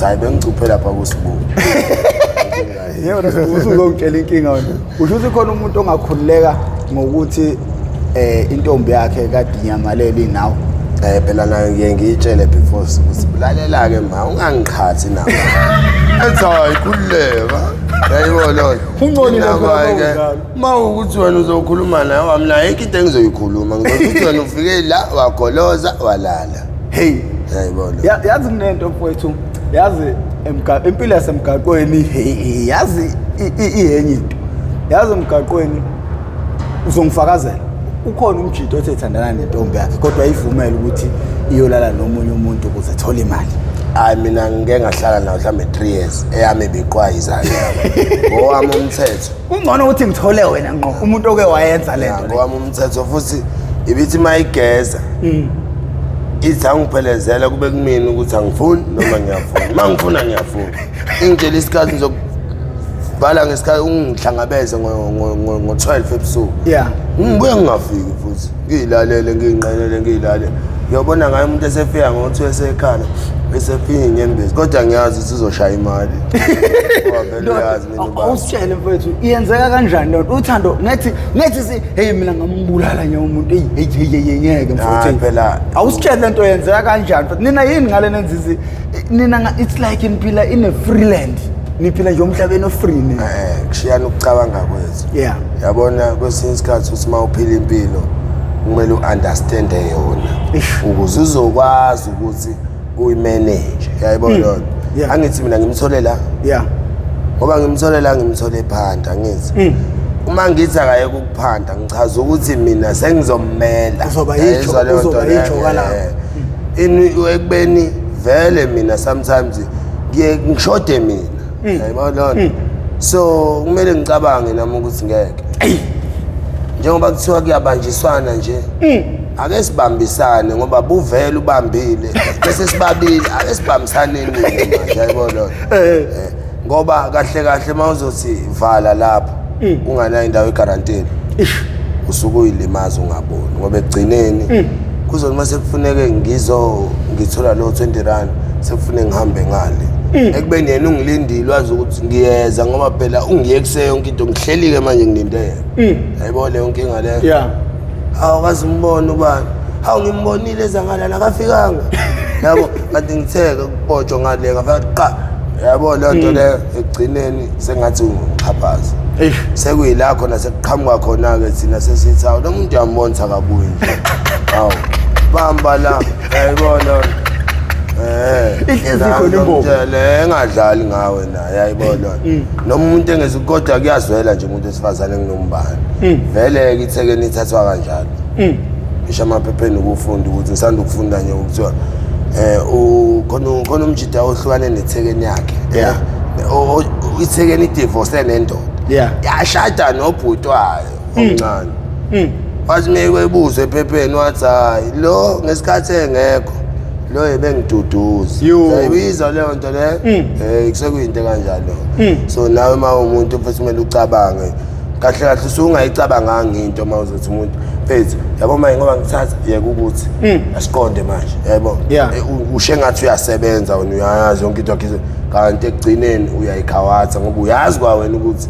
Hayi, bengicuphe lapha kusibuku. Yebo, usuzongitshela inkinga wena. Usho ukuthi khona umuntu ongakhululeka ngokuthi intombi yakhe kade inyamalele inawe. Phela nayo ngiye ngiyitshele before ukuthi lalela-ke ma, ungangiqhathi nawe. Ethi hayi, khululeka. Yayibona leyo. Ungcolile phela Inaba-ke, uma unjalo. Ma ukuthi wena uzokhuluma naye wami, naye ayikho into engizoyikhuluma. Ngizothi ukuthi wena ufike la wagoloza walala. Hey. Yayibona. Yazi kunento mfowethu, yazi impilo yasemgaqweni, hey, hey, yazi iyenye into. Yazi emgaqweni uzongifakazela. Ukhona umjito othe ethandana nentombi yakhe kodwa ayivumele ukuthi iyolala nomunye umuntu ukuze ethole imali. Hayi, mina ngike ngahlala nawo mhlawumbe 3 years, eyami ibiqwayiza ngowami umthetho. Kungcono ukuthi ngithole wena ngqo umuntu oke wayenza le nto. Ngowami umthetho, futhi ibithi mayigeza ithi angiphelezela kube kumina ukuthi angifuni noma ngiyafuna. Uma ngifuna ngiyafuna. Ingitshela isikhathi, ngizokubhala ngesikhathi ungihlangabeze ngo-12 ebusuku. Ngibuye ngingafiki futhi, ngiyilalele, ngiyinqenele, ngiyilalele. Ngiyobona ngaye umuntu esefika ngo-2 esekhala, esefika inyembezi, kodwa ngiyazi ukuthi uzoshaya imali. Ngoba vele uyazi mina ubaba. Awusitshele mfowethu, iyenzeka kanjani leyo nto? Uthando ngethi si hey, mina ngambulala nje umuntu, hey hey hey, hey, ngeke mfowethu. Hayi, phela Awusitshele lento yenzeka kanjani mfowethu? Nina yini ngale nenza nina it's like niphila in a free land. Niphila nje emhlabeni o free nina. Kushiyana ukucabanga kwethu. Yabona kwesinye isikhathi uthi uma uphila impilo kumele u-understande yona ukuze uzokwazi ukuthi uyimanage. Yayibona loo nto? Angithi mina ngimthole la. Ngoba ngimthole la, ngimthole ephanda, angithi. Uma ngithi akayeke ukuphanda, ngichaza ukuthi mina sengizommela. Uzoba Yayizwa leyo nto leyo? yijoka lapho. Ini ekubeni vele mina sometimes ngiye ngishode mina. Yayibona leyo nto? So kumele ngicabange nami ukuthi ngeke. Njengoba kuthiwa kuyabanjiswana nje. Ake sibambisane ngoba buvele ubambile bese sibabili, ake sibambisaneni manje, yayibona leyo nto? Ngoba kahle kahle mawuzothi vala lapho unganayo indawo egarantile, usuke uyilimaza ungaboni, ngoba ekugcineni kuzothi uma sekufuneke ngithola lo 20 rand, sekufuneke ngihambe ngale ekubeni yena ungilindile, wazi ukuthi ngiyeza, ngoba phela ungiyekise yonke into, ngihleli-ke manje ngilinde yena. Yayibona leyo nkinga leyo? Hawu, kaze umbone ubani? Hawu, ngimbonile ezangalala, akafikanga. Yabo, kanti ngitheke kubotshwa ngale, ngafika qa. Yabo leyo nto leyo, ekugcineni sengathi ungixhaphaza. Sekuyila khona sekuqhamuka khona-ke thina sesithi hawu, lo muntu uyambona ukuthi akabuyi nje. Hawu, bamba la, yayibona. Ihlezi khona imbobo. Le engadlali ngawe na, yayibona. Noma umuntu engezi, kodwa kuyazwela nje umuntu wesifazane nginombani. Vele-ke ithekeni ithathwa kanjalo. Ngisho amaphepheni ukufunda ukuthi ngisanda ukufunda nje ukuthiwa khona umjida ohlukane nethekeni yakhe. Ithekeni idivorce nendoda. Yashada nobhuti wayo omncane. Wathi mekwebuza ephepheni wathi hayi, lo ngesikhathi engekho lo ebengiduduza. Uyayibiza leyo nto leyo? Kusekuyinto kanjalo. So nawe uma umuntu futhi kumele ucabange kahle kahle, usungayicabanganga into uma uzothi umuntu mfethu, yabo manje ngoba ngithatha yeka ukuthi asiqonde manje, yabo. Ushe ngathi uyasebenza wena, uyayazi yonke into yakhe, kanti ekugcineni uyayikhawatha ngoba uyazi kwawena ukuthi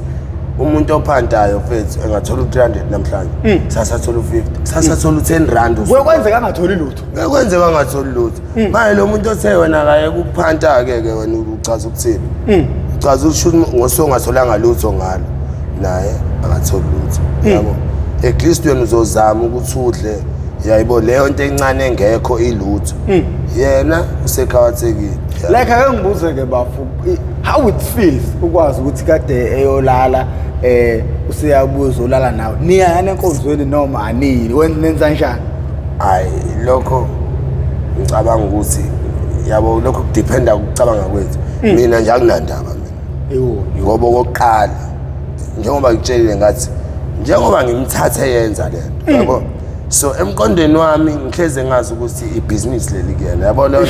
umuntu ophantayo mfethu engathola u-300 namhlanje, kusasa athola u-50, kusasa athola u-10 rand usuku. Kwenzeka angatholi lutho. Kwenzeka angatholi lutho. Manje lo muntu othe wena akayeke ukuphanta-ke ke wena uchaza ukuthini? Uchaza ukuthi ngosuku ongatholanga lutho ngalo, naye akatholi lutho, yabo. At least wena uzozama ukuthi udle, yayibo leyo nto encane engekho ilutho, yena usekhawathekile. Like ake ngibuze-ke bafu, how it feels ukwazi ukuthi kade eyolala, useyabuza uzolala nawe, niyayana enkonzweni noma aniyi? Wena nenza njani? Hayi, lokho ngicabanga ukuthi yabo lokho kudependa ukucabanga kwethu. Mina nje akunandaba mina. Ngoba okokuqala njengoba ngitshelile ngathi njengoba ngimthathe yenza le nto, yabo, so emqondweni wami ngihleze ngazi ukuthi ibhizinisi leli kuyena, yabo. Lo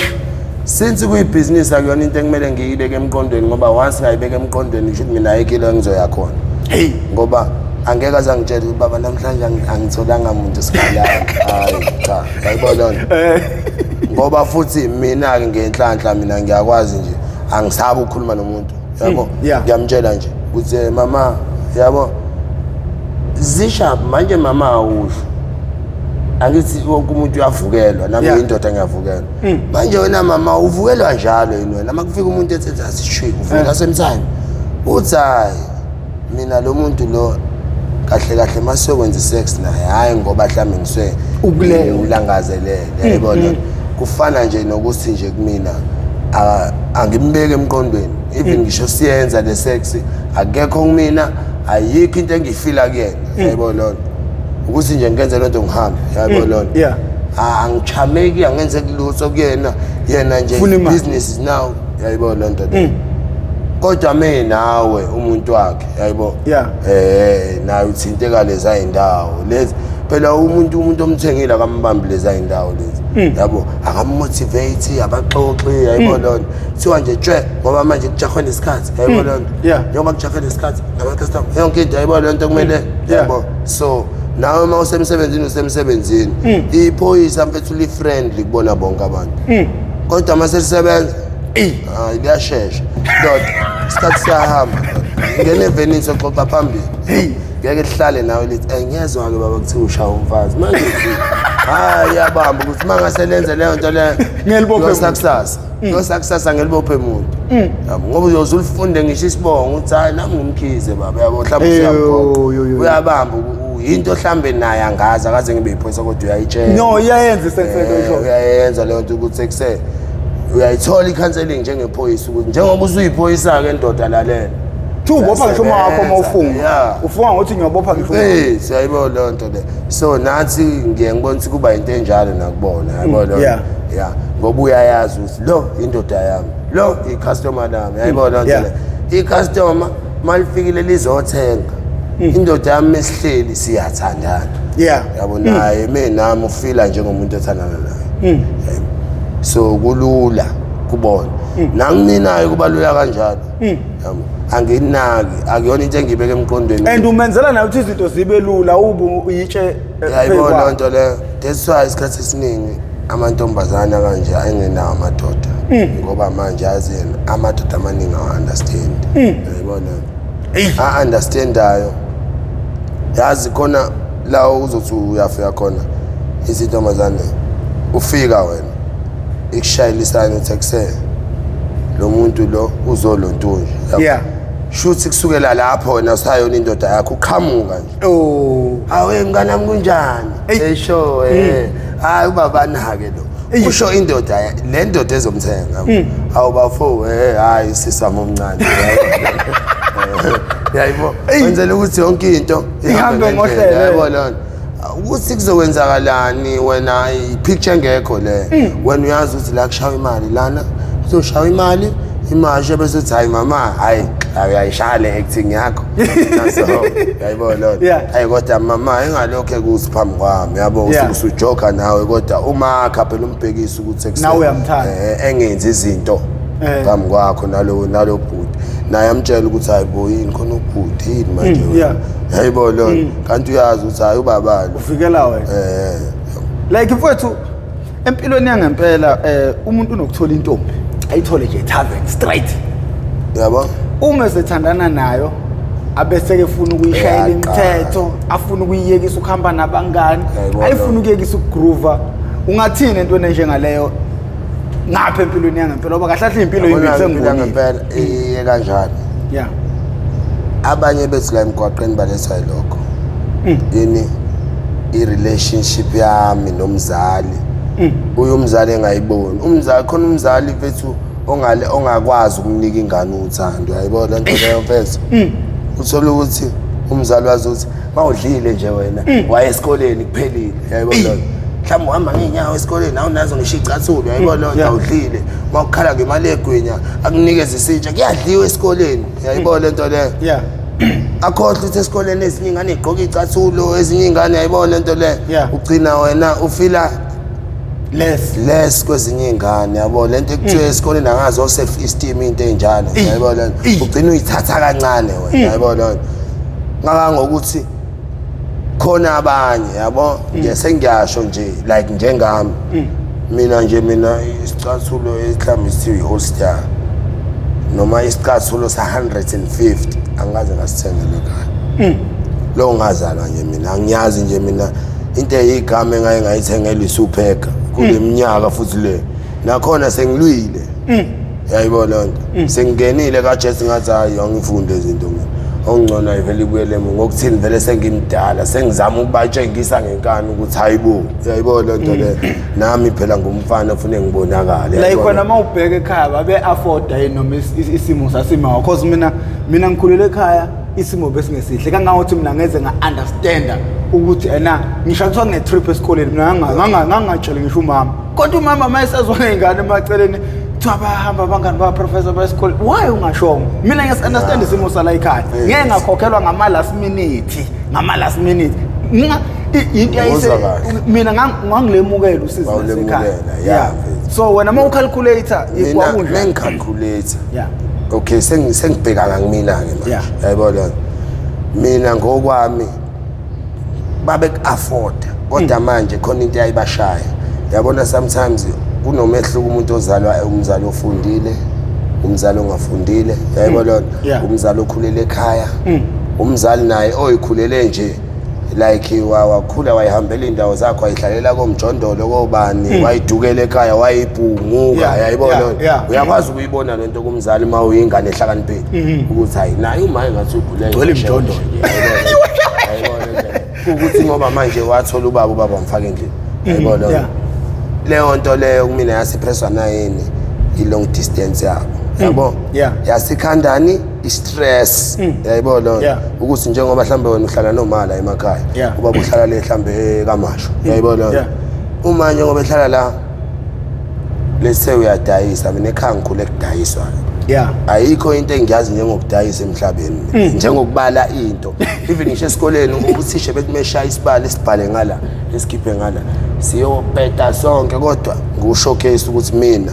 since kuyibhizinisi akuyona into ekumele ngiyibeke emqondweni, ngoba once ngayibeka emqondweni ngisho ukuthi mina ayikho into engizoya khona. Ngoba angeke aze angitshele ukuthi baba namhlanje angitholanga muntu sikhalala. Hayi cha, yayibona loo nto? Ngoba futhi mina-ke ngenhlanhla mina ngiyakwazi nje. Angisabi ukukhuluma nomuntu, yabo. Yeah. Ngiyamtshela nje ukuthi mama, yabo, zisha manje mama, awusho angithi wonke umuntu uyavukelwa nami. Indoda ngiyavukelwa manje. Wena mama uvukelwa njalo yini wena? Uma kufika umuntu ethi asishwi, uvuka same time uthi hayi, mina lo muntu lo kahle kahle masiyokwenza i-sex naye, hhayi ngoba mhlawumbe ngisuke Ukuleyo. ulangazelele, yayibona. Kufana nje nokuthi nje kumina angimbeki emqondweni, even ngisho siyenza le sex, akekho kumina, ayikho into engiyifila kuyena, yayibona loo nto, ukuthi nje ngenze loo nto ngihambe, yayibona loo nto. Angichameki, angenzeki lutho kuyena, yena nje Funa imali. Business is now, yayibona loo nto leyo. Kodwa me nawe umuntu wakhe, yayibo, naye uthinteka leza indawo lezi phela. Umuntu omthengile akambambi leza indawo lezi, yabo, akammotivate, abaxoxi, yayibo loo nto. Kuthiwa nje tshwe ngoba manje kujahwe nesikhathi, yayibo loo nto. Njengoba kujahwe nesikhathi nama-customer, yonke into, yayibo loo nto, kumele, yabo. So nawe uma usemsebenzini, usemsebenzini. Iphoyisa mfethu li-friendly kubona bonke abantu, kodwa uma selisebenza, hayi, liyashesha ndoda, isikhathi siyahamba. Ngene evenini, soxoxa phambili, ngeke lihlale nawe lithi, ngiyezwa-ke baba kuthiwa ushaya umfazi manje." Uthi, hayi, iyabamba ukuthi uma ngase lenze leyo nto leyo, Ngelibophe muntu. yosakusasa, yosakusasa ngelibophe muntu. Yabo, ngoba uyoze ulifunde ngisho isibongo, uthi hayi, nami ngumkhize baba, yabo, mhlawumbe Eyo, usuyamkhoqa. yo, yo, yo. Uyabamba, yinto mhlambe naye angazi, akaze ngibe yiphoyisa, kodwa uyayitshela. No, iyayenza isense lento oyishoyo. Uyayenza leyo nto ukuthi ekuse uyayithola i-counseling njengephoyisa, ukuthi njengoba usuyiphoyisa-ke ndoda, lalela. Kuthiwa ubopha ngisho uma wakho uma ufunga. Ufunga ngokuthi ngiyobopha ngisho uma. Siyayibona leyo nto le. So nathi ngiye ngibona ukuthi kuba into enjalo nakubona, yayibona leyo nto. Ya, ngoba uyayazi ukuthi lo indoda yami, lo i-customer lami, yayibona leyo nto le. I-customer malifikile lizothenga, indoda yami mesihleli siyathandana, yabo, naye me nami ufila njengomuntu othandana naye. Yebo. So kulula kubona nangiminayo, kuba lula kanjalo, yabo, anginaki, akuyona into engiyibeka emqondweni. And umenzela nayo ukuthi izinto zibe lula, ubu uyitshe Yayibona loo nto leyo. That's why isikhathi esiningi amantombazane kanje engenawo amadoda, ngoba manje yazi yena amadoda amaningi awa-understand, yayibona, a-understandayo, yazi khona la uzothi uyafika khona izintombazane, ufika wena ikushayelisane, uthi ekuse lo muntu lo uzolontunje. Shuthi kusukela lapho wena usayona indoda yakho, uqhamuka nje. Oh. "Hawe mngani wami, kunjani?" Eyi. Esho hayi, ubaba nake lo, kusho indoda le ndoda ezomthenga. "Hawu bafo, hayi, sisami omncane." Yayibo, wenzela ukuthi yonke into ihambe ngendlela, ngohlelo. Yabo lona ukuthi kuzokwenzakalani, wena i-picture engekho le, wena uyazi ukuthi la kushawa imali, lana kuzoshaywa imali imashe, bese uthi hayi mama, hayi, uyayishaya le acting yakho. So yayibona lona. Hayi kodwa mama, engalokho ekuthi phambi kwami, yabo, usuke usujoka nawe, kodwa umakha phela umbhekisa ukuthi Nawe uyamthanda. Engenzi izinto phambi kwakho nalo bhuti, naye amtshela ukuthi hayi bo, yini khona ubhuti, yini manje wena? Yayibo lona, kanti uyazi ukuthi hayi, ubaba lo. Uvikela wena. Like mfowethu, empilweni yangempela umuntu unokuthola intombi, ayithole nje tavern straight. Yabo. Uma esethandana nayo, abese ke funa ukuyishayela Iyaqala. imithetho, afuna ukuyiyekisa ukuhamba nabangani, Yayibona. ayifuna ukuyekisa ukugroova. Ungathini entweni enjengaleyo ngapha empilweni yangempela, ngoba kahle kahle impilo yimbi? Yabona, impilo sengibonile. Yangempela iye kanjani? Abanye bethu la emgwaqeni balethwa yilokho, yini i-relationship yami nomzali, uye umzali engayiboni umzali khona, umzali mfethu ongale ongakwazi ukunika ingane uthando, uyayibona lento leyo mfethu. Uthola ukuthi umzali wazi ukuthi mawudlile nje wena waye esikoleni kuphelile, uyayibona lento, mhlawumbe uhamba ngey'nyawo esikoleni, awunazo ngisho iy'cathulo, uyayibona loo nto. Awudlile, uma ukukhala ngemali egwinya, akunikeze isitsha, kuyadliwa esikoleni, uyayibona lento leyo. Akhohlwa ukuthi esikoleni ezinye iy'ngane y'gqoka iy'cathulo, ezinye iy'ngane, yayibona lento leyo. Ugcina wena ufila less less kwezinye iy'ngane, yabo, lento ekuthiwa esikoleni angazi o-self esteem, into ey'njalo, yayibona lento. Ugcina uyithatha kancane wena, yayibona lento, ngakangokuthi khona abanye, yabo, nje sengiyasho nje, like njengami mina nje, mina isicathulo mhlawumbe sithiwa i-All Star. Noma isicathulo sa-150 angikaze ngasithengela ekhaya. Lo ngazalwa nje mina, angiyazi nje mina into eyigama engaye ngayithengela isupheka kule minyaka futhi le. Nakhona sengilwile. Yayibona loo nto. Sengingenile kaJesu ngathi hayi angifunde izinto mina. Okungcono ayivele ibuyele emuva ngokuthini vele sengimdala sengizama ukubatshengisa ngenkani ukuthi hayibo uyayibona loo nto leyo nami phela ngumfana ufune ngibonakale Like khona uma ubheka ekhaya babe afforda yini noma isimo sasimawa cause mina ngikhulele ekhaya isimo besingesihle kangangokuthi mina ngeze nga-understanda ukuthi ena ngisho kuthiwa kune-trip esikoleni mina ngangatsheli ngisho umama kodwa umama uma esezwa ngey'ngane emaceleni kuthiwa bayahamba abangani baprofessor bayesikole why ungashongo mina ngiyasi-understand isimo sala ekhaya ngeke ngakhokhelwa ngama-last minute ngama-last minute into yayise Uzwa kahle. Mina ngangilemukela usizi Wawulemukela, lasekhaya. yeah, mfethu. So wena uma ucalculator Mina kwakunjani? mengicalculate okay sengibheka ngakimina-ke manje yayibona mina ngokwami babeku-afforda kodwa manje khona into eyayibashaya yabona sometimes kunomehluko umuntu ozalwa umzali ofundile umzali ongafundile yayibona umzali okhulele ekhaya umzali naye oyikhulele nje like wakhula wayihambela iy'ndawo zakho wayihlalela komjondolo kobani wayidukela ekhaya wayibhunguka yayibona loo nto. Uyakwazi ukuyibona lento kumzali uma uyingane ehlakaniphile ukuthi hayi naye uma engathi ugule Gcwele imijondolo. Ukuthi ngoba manje wathola ubaba ubaba wamfaka endlini yayibona leyo nto leyo kumina yasipresswa nayini i-long distance yabo yabo yasikhandani i-stress yayibona leyo nto. Ukuthi njengoba mhlambe wena uhlala nomala emakhaya ubaba uhlala le mhlambe kamasho yayibona leyo nto. Uma njengoba ehlala la lese uyadayisa mina ekhaya ngikhule kudayiswa ayikho into engiyazi njengokudayisa emhlabeni njengokubala into even ngisho esikoleni uthisha bethi meshaya isibalo esibhale ngala esikhiphe ngala siyobheda sonke kodwa ngiwushowcase ukuthi mina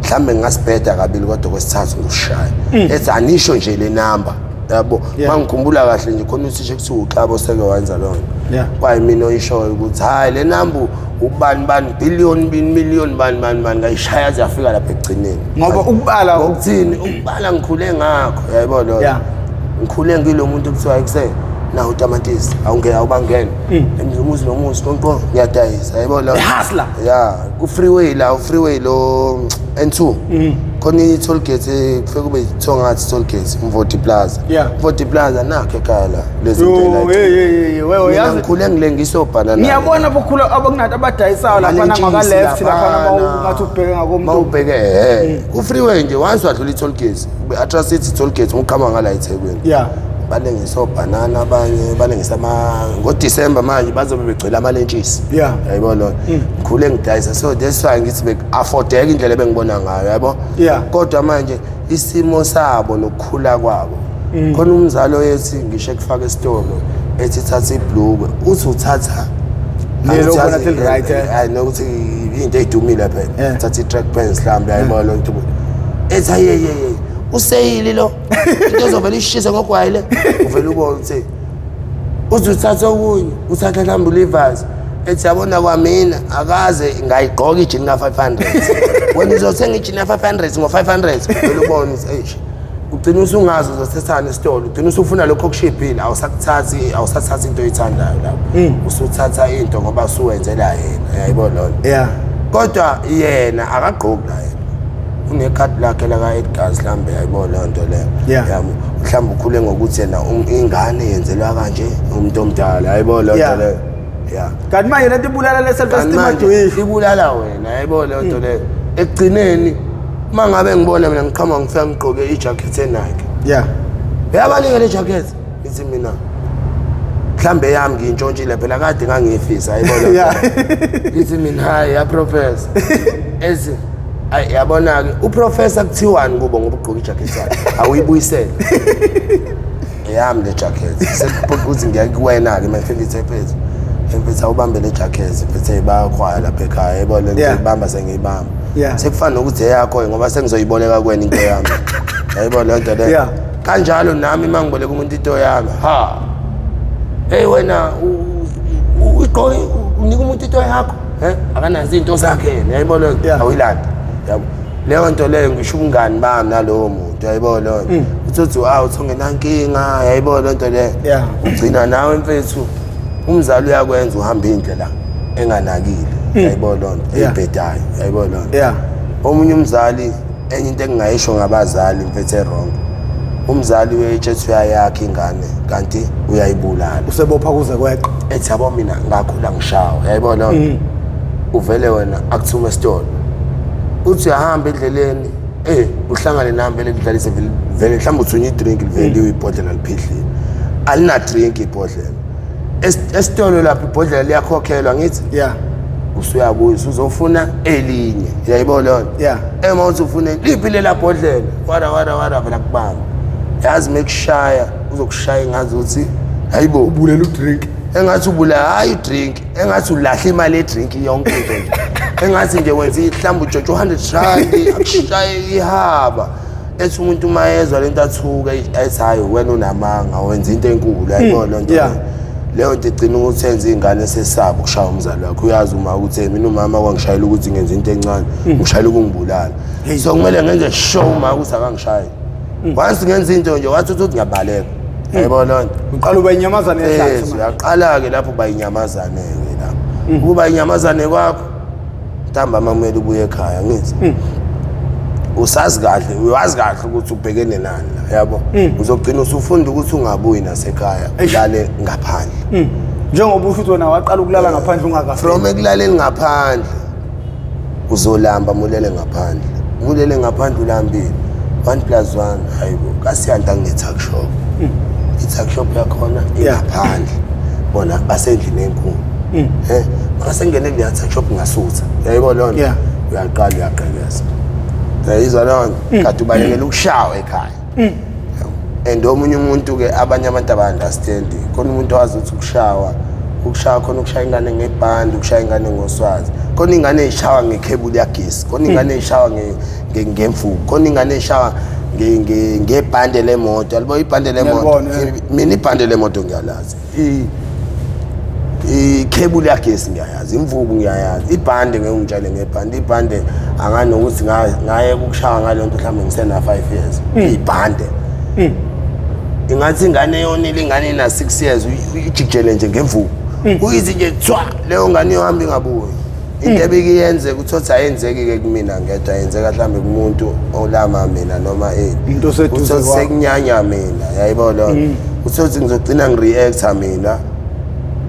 mhlambe ngingasibheda kabili kodwa kwesithathu ngikushaya ethi anisho nje le number yabo. Mangikhumbula kahle nje khona uthisha kuthiwa uXaba oseke wenza loo nto kwayimina oyishoyo ukuthi hhayi le number ubani bani billion bini million bani bani bani ngayishaya yaze yafika lapha ekugcineni. Ngoba ukubala Ngokuthini ukubala ngikhule ngakho yayibona loo nto. Ngikhule ngilo muntu okuthiwa ekuseni nawu utamatisi awungena awubangena umuzi nomuzi konke ngiyadayisa yayibona loo nto. Hustler. Ya ku-freeway la u-freeway lo N2 khona i-toll gate kufike kube i-Thongathi toll gate Mvoti Plaza. Mvoti Plaza nakho ekhaya la lezi Yo, zinto hey hey hey wewe mina yazi ngikhule ngilengisa obhanana ngiyabona bokhula abakunathi abadayisayo lapha ngaka left lapha uma ungathi ubheke ngakomuntu mawubheke ehe ku-freeway nje once wadlula i-toll gate ube-Atlas City toll gate uqhama ngala eThekwini balengisa obhanana abanye balengisa ama ngoDisemba manje bazobe begcwele amalentshisi yayibona loo nto. Ngikhule ngidayisa so that's why ngithi beku-affordeka indlela ebengibona ngayo yabo kodwa manje isimo sabo nokukhula kwabo khona umzali oyethi ngisho ekufaka esitolo ethi thatha ibhlukwe uthi uthatha Lelo angithi ubona yazi, till right, eh. hayi nokuthi into ey'dumile phela thatha i-track pants mhlawumbe yayibona loo nto ethi ayeyeye useyili lo into ezovele ishise ngogwayi le uvele ubone ukuthi uze uthathe okunye uthathe mhlawumbe uLevi's ethi yabona kwamina akaze ngayigqoka ijini ka-500 wena uzothenga ijini ka-500 ngo-500 uvele ubone ukuthi eish ugcina usungazi uzothethani esitolo ugcina usufuna lokho okushibhile awusakuthathi awusathathi into oyithandayo lapho usuthatha into ngoba usuwenzela yena yayibona loo nto kodwa yena akagqoki la yena unekhadi lakhe laka-Edgars mhlawumbe yayibona leyo nto leyo yabo mhlawumbe ukhule ngokuthi yena ingane yenzelwa kanje umuntu omdala yayibona leyo nto leyo ya Kanti manje lento ibulala le self kanti esteem manje ajoyisho ibulala wena yayibona leyo nto leyo ekugcineni uma ngabe ngibona mina ngiqhamuka ngifika ngigqoke ijacket eNike uyabanika le jacket ngithi mina mhlambe yami ngiyintshontshile phela kade ngangiyifisa ayibona ngithi mina hayi ya professor ethi ayi yabona-ke uprofessor kuthiwani kubo ngoba ugqoke ijacket yakhe awuyibuyisele eyami le jacket sekuphoqa ukuthi ngiya kuwena-ke uma ngifika ngithe mfethu mfethu awubambe le jacket mfethu bayakhwaya lapha ekhaya yebo le ngiyibamba sengiyibamba sekufana nokuthi eyakho ngoba sengizoyiboleka kuwena into yami yayibona leyo nto leyo kanjalo nami uma ngiboleka umuntu into yami ha hey wena ugqoke unika umuntu into yakho eh akanazo izinto zakhe yena yayibona awuyilanda yabo. Leyo nto leyo, ngisho ubungani bami nalowo muntu, yayibona leyo nto. Uthi u-out ungenankinga, yayibona leyo nto leyo. Ugcina nawe mfethu, umzali uyakwenza uhambe indlela enganakile, yayibona leyo nto, ebhedayo, yayibona leyo nto. Omunye umzali, enye into engingayisho ngabazali mfethu e-wrong, umzali uyayitshetha uyayakha ingane kanti uyayibulala. Usebopha kuze kweqe. Ethi yabo mina ngakhula ngishawa, yayibona leyo nto. Uvele wena akuthume esitolo, uthi uyahamba endleleni, uhlangane nami vele kudlalise vele vele, mhlawumbe uthunya i-drink liveliwe ibhodlela liphihlile, alina drink ibhodlela. Esitolo lapho ibhodlela liyakhokhelwa, ngithi usuyabuya usuzofuna elinye, uyayibona leyo nto. Ema uthi ufuna liphi lela bhodlela, wara wara wara, vela kubamba, yazi mekushaya uzokushaya engazi ukuthi hayibo, ubulela udrink, engathi ubula hayi udrink, engathi ulahla imali yedrink yonke into nje, engathi nje wenza mhlawumbe utshontshe u-100 rand, akushaye ihaba. Ethi umuntu uma ezwa lento athuke, ethi hayi wena unamanga, wenza into enkulu, yayibona leyo nto. Leyo nto igcina ukuthi enze ingane sesaba ukushaya umzali wakhe. Uyazi uma ukuthi mina umama kwangishayela ukuthi ngenze into encane, ngishayela ukungibulala, so kumele ngenze sure uma ukuthi akangishayi. Once ngenza into nje wathi uthi ngiyabaleka, yayibona leyo nto. Uqala uba inyamazane yehlathi manje. Uyaqala-ke lapho uba inyamazane-ke lapho. Ukuba inyamazane kwakho, ntambama kumele ubuye ekhaya, ngithi usazi kahle, uyazi kahle ukuthi ubhekene nani la, yabo. Uzogcina usufunda ukuthi ungabuyi nasekhaya, ulale ngaphandle. Njengoba usho ukuthi wena waqala ukulala ngaphandle ungakafiki. From ekulaleni ngaphandle uzolamba, mulele ngaphandle, mulele ngaphandle ulambile, 1 plus 1, hayibo kasiyanda ngine-tuck shop, i-tuck shop yakhona ingaphandle, bona basendlini enkulu, mase ngene kuleya tuck shop ngasutha, uyayibona leyo nto. Uyaqala uyaqhekeza, uyayizwa leyo nto, kade ubalekela ukushawa ekhaya. And omunye umuntu-ke, abanye abantu aba-understand, khona umuntu owazi ukuthi ukushawa khona, ukushaya ingane ngebhandi, ukushaya ingane ngoswazi, khona ingane ey'shawa ngekhebuli yagesi, khona ingane ey'shawa ngemvubu, khona ingane ey'shawa ngebhande lemoto, yalibo ibhande lemoto. Ngiyalibona, yeah. Mina ibhande lemoto ngiyalazi, ikhebuli yagesi ngiyayazi, imvubu ngiyayazi, ibhande ngeke ungitshele ngebhande. Ibhande anganokuthi ngaye ukushaya ngaleyo nto mhlawumbe ngisena 5 years. Ibhande ingathi ingane yonile, ingane ina 6 years, ijikijele nje ngemvubu, uyithi nje thwa, leyo ngane iyohamba ingabuyi. Into ebikiyenzeka uthothi ayenzeki-ke kumina ngedwa, yenzeka mhlawumbe kumuntu olama mina noma ini. Umuntu oseduze Uthothi kwakho. sekunyanya mina, yayibona leyo nto. Uthothi ngizogcina ngi-react-a mina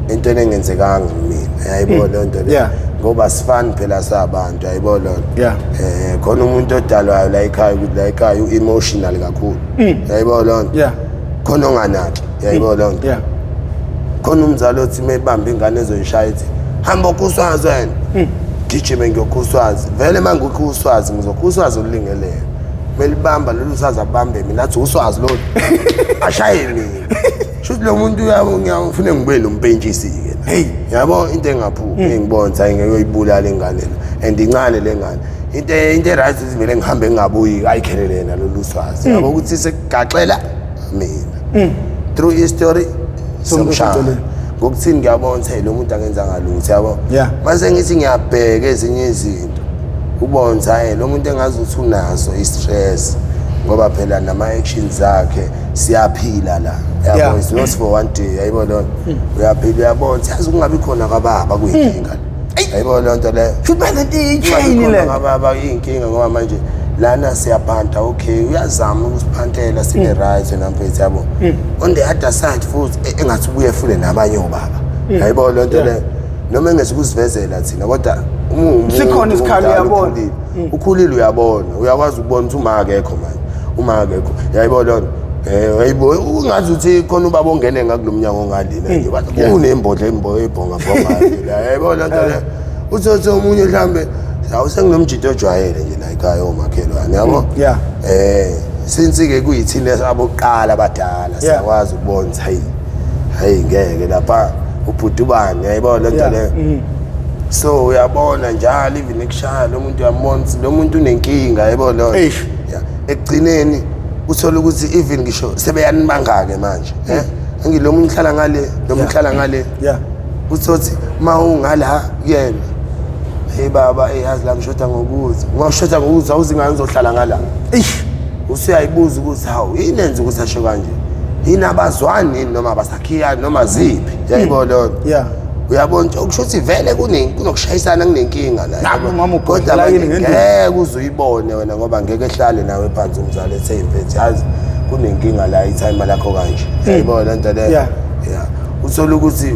entweni engenzekanga kumina, yayibona leyo nto leyo. Ngoba sifani phela sabantu, yayibona leyo nto. Khona umuntu odalwayo la ekhaya ukuthi la ekhaya u-emotional kakhulu, yayibona leyo nto. Khona onganaki, yayibona leyo nto. Khona umzali othi uma ebamba ingane ezoyishaya ethi hamba okhuswazi wena, gijime ngiyokhuswazi vele, uma ngikhuswazi ngizokhuswazi olulingelele, kumele ibamba lolu swazi, abambe mina athi uswazi lolu, ashaye mina. Shuthi lo muntu uyafune ngibuye nompentshisi-ke. Hey. Yabo into engaphumi, engibona ukuthi hayi ngeke uyibulale ingane le, and incane le ngane. Into e-right ukuthi vele ngihambe ngingabuyi, ayikhelele yena lolu swazi, yabo ukuthi sekugaxela mina. Through history Somuntu somshaya. oseceleni. Ngokuthini ngiyabona ukuthi hey lo muntu angenzanga lutho, yabo. Mase ngithi ngiyabheka ezinye izinto, ubona ukuthi hayi lo muntu engazi ukuthi unaso i-stress, ngoba phela nama-actions akhe siyaphila la, yabo. It's not for one day, yayibona leyo nto. Uyaphila, uyabona ukuthi yazi ukungabi khona kwababa kuyinkinga, yayibona leyo nto leyo. Futhi manje into iyi-chain Ungabi le. khona kwababa iyinkinga, ngoba manje lana siyaphanta, okay uyazama ukusiphantela sibe right wena mfethu, yabo. On the other side futhi engathi ubuye fune nabanye obaba, yayibona leyo nto leyo, noma engeze ukusivezela thina, kodwa uma uwumuntu Sikhona isikhali, omdala, uyabona. ukhulile, uyabona, uyakwazi ukubona ukuthi uma akekho manje, uma akekho, yayibona leyo nto. Hayibo ungazi ukuthi khona ubaba ongene ngakulo mnyango ongalina nje, bathi kunembodla ebhonga bhonga la, yayibona leyo nto leyo. Uthi uthi omunye mhlambe awu senginomjito ojwayele nje la ekhaya omakhelwane, yabo. Since ke kuyithina abokuqala abadala, siyakwazi ukubona ukuthi hayi hayi ngeke lapha ubhuti ubani, yayibona le nto leyo. So uyabona njalo even ekushaya lo muntu, uyambona ukuthi lo muntu unenkinga, yayibona leyo nto. Eish. Ekugcineni uthola ukuthi even ngisho sebeyanibanga-ke manje, angilo muntu uhlala ngale, lo muntu uhlala ngale. Uthothi uma ungala kuyena, Hey baba, hey yazi la ngishoda ngokuthi. Ngishoda ngokuthi awuzingane uzohlala ngala. Eish. Usuyayibuza ukuthi hawu yini enza ukuthi asho kanje? Yini abazwani yini noma abasakhiyani noma ziphi? Yayibona leyo nto. Yeah. Uyabona nje okusho ukuthi vele kuningi kunokushayisana kunenkinga la. Naku mama Kodwa ubhodlela manje yini ngenduku? ngeke uze uyibone wena ngoba ngeke ehlale nawe phansi umzali ethe mfethu yazi kunenkinga la ithayima lakho kanje. Yayibona le nto leyo. Yeah. Yeah. Uthola ukuthi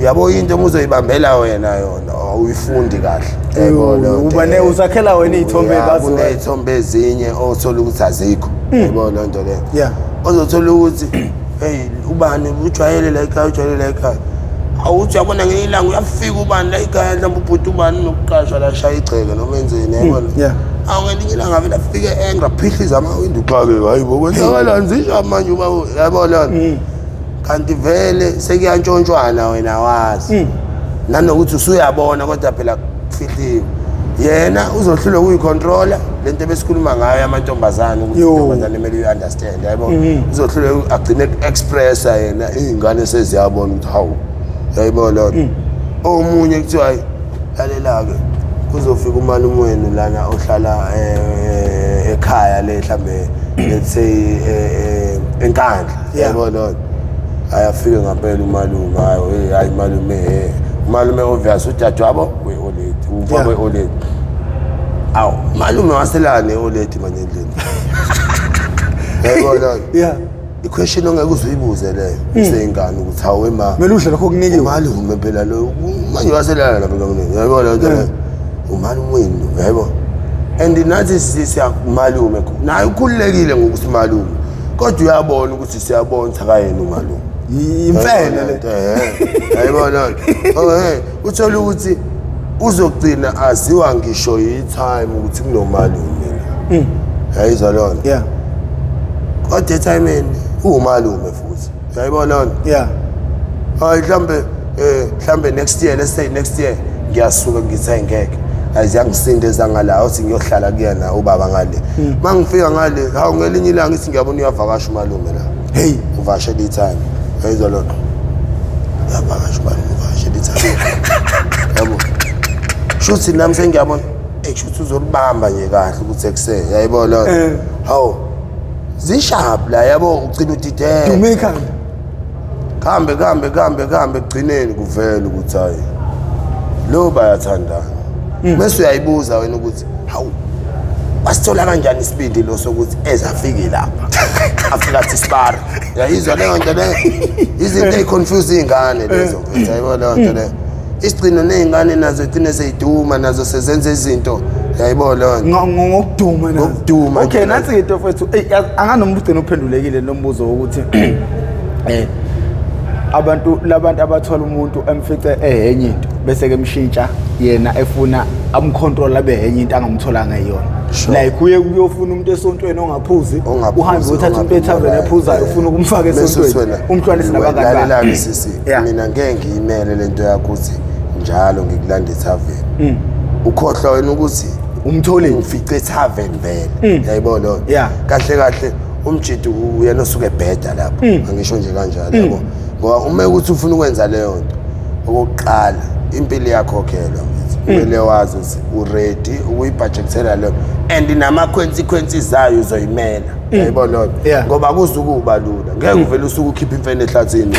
uyabo into uma uzoyibambela wena yona awuyifundi kahle. Yayibona leyo nto Uba ne leyo. uzakhela wena iy'thombe Yeah, ey'baziwayo. kuney'thombe ezinye othola ukuthi azikho. Yayibona leyo nto leyo. Yeah. Ozothola ukuthi hey ubani ujwayele la ekhaya ujwayele la ekhaya. Awuthi uyabona ngelinye ilanga uyafika ubani la ekhaya mhlawumbe ubhuti ubani unokuqashwa la shaya igceke noma enzeni yayibona. Yeah. Awu ngelinye ilanga vele afike engra phihliza amawindi uxake hayi bo kwenzakalani zisha manje uba yabona leyo nto. Kanti vele sekuyantshontshwana wena wazi. Nanokuthi usuyabona kodwa phela kufihliwe. Yena uzohlulwa ukuyicontrola lento ebesikhuluma ngayo yamantombazane ukuthi Yo. intombazane kumele uyi-understand yabo. Uzohlulwa agcine expressa yena iy'ngane seziyabona ukuthi hawu yayibona leyo nto. Omunye kuthiwa hayi lalela-ke kuzofika umalume wenu lana ohlala ekhaya le mhlambe let's say eNkandla Yeah. yayibona leyo nto. Hayi afike ngampela umalume hayi hey hayi malume hey umalume obvious udadewabo we-oledi umfowabo Yeah. we-oledi awu malume waselane e-oledi manje endlini yayibona leyo nto. Yeah. I-question ongeke uze uyibuze leyo useyingane ukuthi hawu ema Kumele udle lokho okunikiwe. umalume phela lo manje waselala lapha kamunene yayibona leyo nto leyo umalume wenu yayibona and nathi siyakumalume naye ukhululekile ngokuthi malume kodwa uyabona ukuthi siyabona ukuthi akayena umalume. Imfene le. Yayibona nto. Oh hey, uthola ukuthi uzogcina aziwa ngisho yi-time ukuthi kunomalume la. Yayizwa leyo nto. Yeah. Kodwa ethayimeni uwumalume futhi. Yayibona leyo nto. Yeah. Hayi mhlambe mhlambe next year, let's say next year ngiyasuka ngithi hayi ngeke. Ayiziyangisinda ezangala awuthi ngiyohlala kuyena ubaba ngale. Mangifika ngale, hawu ngelinye ilanga ngithi ngiyabona uyavakasha umalume la. Hey. Uvakashela ithayimi. Yayizwa leyo nto. Uyavakasha umalume uvakashela ithayimi. Yabo. Shuthi nami sengiyabona shuthi uzolibamba nje kahle ukuthi ekuse. Yayibona leyo nto. Hawu. Zisharp la yabo ugcina udideka. Dume ikhanda. Kambe kambe kambe kambe ekugcineni kuvela ukuthi hayi lo bayathandana. Bese uyayibuza wena ukuthi hawu wasithola kanjani isibindi lo sokuthi ezafike lapha afika athi sibara. Uyayizwa leyo nto leyo? Izinto eziconfuse izingane lezo mfethu, yayibona leyo nto leyo. Isigcino nezingane nazo igcine seyiduma nazo sezenza izinto, yayibona leyo nto. Ngokuduma nazo. Ngokuduma Okay, nje. nansi into mfethu. Ey anganoma ugcina uphendulekile lo mbuzo wokuthi abantu labantu abathola umuntu emfice ehenye into bese ke emshintsha yena efuna amcontrol abe henye into angamtholanga yona. Sure. Like uye kuyofuna umuntu esontweni ongaphuzi, Ongaphuzi, uhambe uthatha umuntu ethaveni ongaphuzi, ephuzayo ufuna ukumfaka Bese uthi esontweni. wena, Umhlukanise nabangani bakhe. Lalela-ke sisi, Yeah. mina ngeke ngiyimele lento yakho ukuthi njalo ngikulanda ethaveni. Ukhohlwa wena ukuthi Umthole. ngifice ethaveni vele. Yayibona leyo nto? Yeah. Kahle kahle umjidi uyena osuke ebheda lapho. Angisho nje kanjalo yabo. Ngoba uma ukuthi ufuna ukwenza leyo nto, okokuqala impilo iyakhokhelwa mfethu. Kumele wazi ukuthi uready ukuyibudgetela leyo and nama-consequences zayo uzoyimela. Yayibona leyo nto? Yeah. Ngoba akuzukuba lula. Ngeke uvele usuke ukhiphe imfene ehlathini.